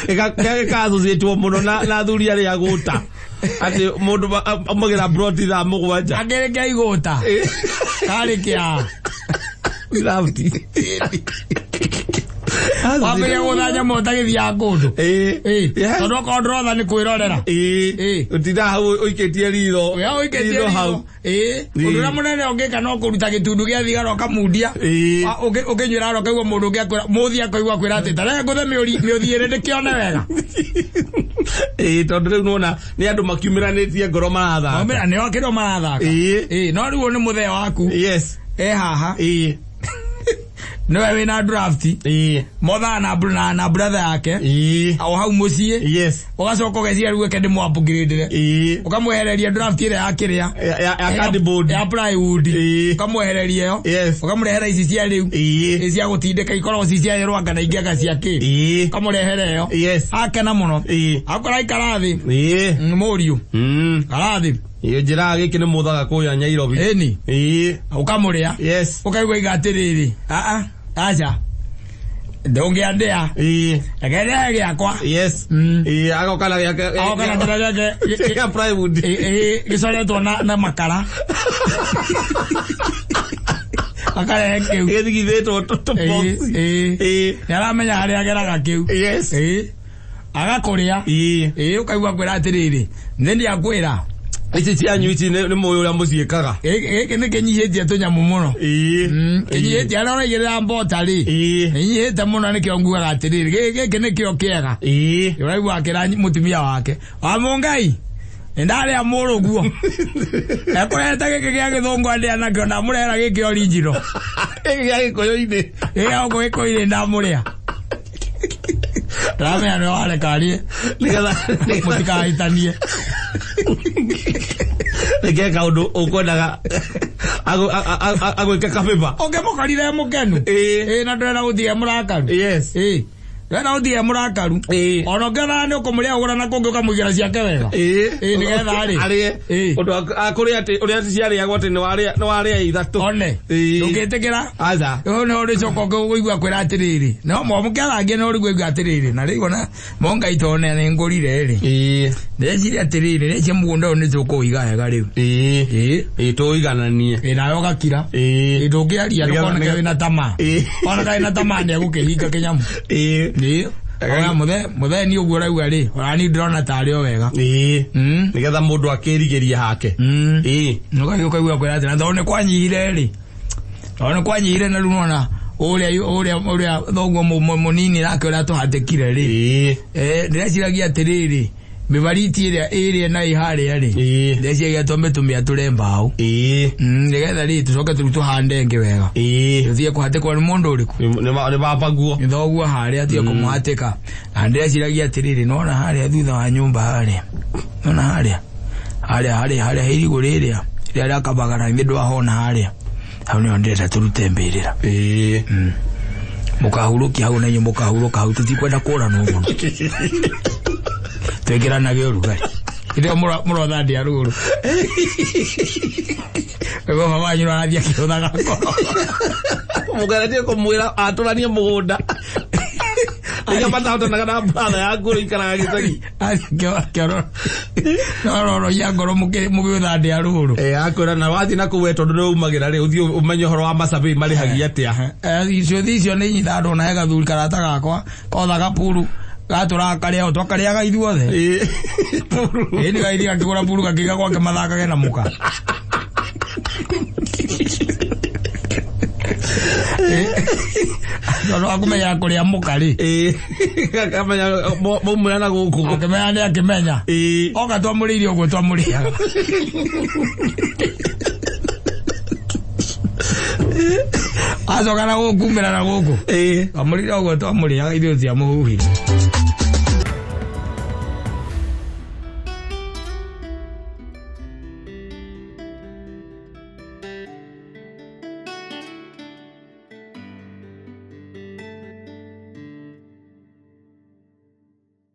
Gĩkathũcĩtwo mũno na athuri arĩa agũta atĩ mũndũ amũgĩra broti thaa 7. Akĩrĩ kĩa igũta. Karĩ kĩa. Draft. Wambĩrĩria gũtha nyamũ ũtagĩthiaga kũndũ. Ĩĩ. Tondũ okorwo ndũrotha nĩ kwĩrorera. Ĩĩ. Ũtindaga hau ũikĩtie ritho. We ũikĩtie Ritho hau. ritho. Ĩĩ. Ũndũ ũrĩa mũnene ũngĩka no kũruta gĩtundu gĩa thigara ũkamundia. Ĩĩ. Ũkĩnyuĩra haro ũkaigua mũndũ ũngĩ akwĩra mũthi akaigua akwĩra atĩ ta reke ngũthe mĩũthi ĩrĩ ndĩkĩone wega. Ĩĩ tondũ rĩu nĩwona nĩ andũ makiumĩranĩtie ngoro marathaka. Maumĩra nĩo kĩrĩa marathaka. Ĩĩ. Ĩĩ no rĩu ũyũ nĩ mũthee waku. Yes. E haha. Ĩĩ. Nĩwe wĩna draft. Ĩĩ. Mothaga na brother yake. Ĩĩ. O hau mũciĩ. Yes. Ũgacoka ũgeciria rĩu eke ndĩmũ-upgrade-re. Ĩĩ. Ũkamwehereria draft ĩrĩa ya kĩrĩa. Ya cardboard. Ya plywood. Ĩĩ. Ũkamwehereria ĩyo. Yes. Ũkamũrehera ici cia rĩu. Ĩĩ. Cia gũtindĩka ikoragwo ci cia rwanga na ingĩ anga cia kĩ. Ĩĩ. Ũkamũrehera ĩyo. Yes. Akena mũno. Ĩĩ. Akora ikara thĩ. Ĩĩ. Mũriũ. Kara thĩ. Ĩĩ njĩraga gĩkĩ nĩ mũthaga kũrĩa Nyairobi. Ĩni. Ĩĩ. Ũkamũrĩa. Yes. Ũkaigua iga atĩrĩrĩ. Aa. Aca. Ndũngĩandĩa. Ĩĩ. Reke ndĩe gĩakwa. Yes. Ĩĩ agoka na gĩake. Agoka na kĩrĩa gĩake. Gĩa plywood. Ĩĩ gĩcoretwo na makara. Akarehe kĩu. Gĩthigithĩtwo tũ box. Ĩĩ. Ĩĩ. Nĩaramenya harĩa ageraga kĩu. Yes. Ĩĩ. Agakũrĩa. Ĩĩ. Ĩĩ ũkaigua kwĩra atĩrĩrĩ. Nĩ ndiakwĩra. Ici cianyu ici nĩ mũĩ ũrĩa mũciĩkaga. Gĩkĩ nĩ kĩnyihĩtie tũnyamũ mũno. Ĩĩ. Kĩnyihĩtie harĩa ũraigĩrĩra mbota rĩ. Ĩĩ. Ĩnyihĩte mũno nĩkĩo ngugaga atĩrĩrĩ. Gĩkĩ nĩkĩo kĩega. Ĩĩ. Ũraigua akĩra mũtumia wake. Wa Mũngai. Nĩ ndarĩa mũrũguo. Ekũrehete gĩkĩ gĩa gĩthũngũ andĩa nakĩo ndamũrehera gĩkĩ original. Gĩkĩ gĩa gĩkũyũ-inĩ. Gĩkĩ gĩa gũkũ gĩkũyũ-inĩ ndamũrĩa. Ndamenya nĩwe wareka arie. Nĩgetha Mũtikahĩtanie. Nĩke kaũndũ ũkwendaga agwĩke kabĩba. Ũngĩmũkorire mũkenu. Ĩĩ. Ĩĩ na ndũrenda gũthiĩ mũrakaru. Yes. Ĩĩ. Ndũrenda gũthiĩ mũrakaru. Ĩĩ. Ona ũngĩona nĩ ũkũmũrĩa ũgũra na kũngĩ ũkamũigĩra ciake wega. Ĩĩ. Ĩĩ nĩgetha rĩ. Arĩe. Ĩĩ. Ũndũ akũrĩa atĩ ũrĩa ciarĩagwo atĩ nĩ warĩa ithatũ. One. Ĩĩ. Ndũngĩtĩkĩra. Aca. Ũyũ nĩ ũrĩcoka ũkĩigua kwĩra atĩrĩrĩ. No mũkĩarangia nĩ ũrĩigua atĩrĩrĩ. Na rĩu ona Mũngai tondũ nĩ ngũrire rĩ. Ĩĩ. Ndĩreciria atĩrĩrĩ, ndĩreciria mũgũnda ũyũ nĩ tũkũũiga wega rĩu. Ĩĩ. Ĩĩ. Ĩĩ tũigananie. Ĩĩ nawe ũgakira. Ĩĩ. Ĩĩ ndũngĩaria ndũkoneke wĩna tamaa. Ĩĩ. Ona karĩ na tamaa nĩegũkĩhinga kĩnyamũ. Ĩĩ. Ĩĩ. Ona mũthee niĩ ũguo ũrauga rĩ, ona niĩ ndĩrona tarĩ o wega. Ĩĩ. Nĩgetha mũndũ akĩrigĩrie hake. Ĩĩ. Ũgathiĩ ũkaigua kwĩra atĩ na tondũ nĩ kwanyihire rĩ. Tondũ nĩ kwanyihire na rĩu nĩwona ũrĩa thoguo mũnini nake ũrĩa tũhatĩkire rĩ. Ĩĩ. Ndĩreciragia atĩrĩrĩ, mĩbariti ĩrĩa ĩrĩa na ĩ harĩa rĩ. Ĩĩ. Ndĩreciragia twambe tũmĩatũre mbaũ. Ĩĩ. Nĩgetha rĩ tũcoke rĩu tũhande ĩngĩ wega. Ĩĩ. Tũtige kũhatĩkwo nĩ mũndũ ũrĩkũ? Nĩ babaguo. Nĩ thoguo harĩa tige kũmũhatĩka. Na ndĩreciragia atĩrĩrĩ, nĩwona harĩa thutha wa nyũmba harĩa. Nĩwona harĩa? Harĩa harĩa harĩa irigũ rĩrĩa. Rĩrĩa rĩa kabagara ithe ndwahona harĩa. Hau nĩho ndĩrenda tũrute mbĩrĩra. Ĩĩ. Mũkahurũkia hau na inyuĩ mũkahurũka hau tũtikwenda kũranwo mũno. Twĩkĩranage ũrugarĩ. Hĩndĩ ĩyo mũrotha ndĩa rũrũ. Nĩguo baba wanyu arathiĩ akĩhũthaga ngoro. Mũgeretie kũmwĩra atũranie mũgũnda. Nĩkĩo matahotanaga na brother yaku ũrĩa ũikaraga gĩcagi. Nororoia ngoro mũgĩũtha ndĩa rũrũ. Eh, akwĩra na wathiĩ na kũu we tondũ nĩ umagĩra rĩ, ũthiĩ ũmenye ũhoro wa macabĩ marĩhagia atĩa. Icio icio nĩ nyita andũ na he gathuri karata gakwa kotha gapuru gatũraga karĩa o twakarĩaga ithuothe. Ĩĩ. Puru. Ĩĩ nĩ gaithia gakĩgũra puru gakĩiga gwake mathakage na mũka. Tondũ akũmenya kũrĩa mũka rĩ. Ĩĩ. Akamenya maumĩra na gũkũ. Akĩmenya nĩ akĩmenya. Ĩĩ. Oka twamũrĩire ũguo twamũrĩaga. Acoka na gũkũ kumĩra na gũkũ. Ĩĩ. Twamũrĩire ũguo twamũrĩaga ithuĩ ciamũhuhire.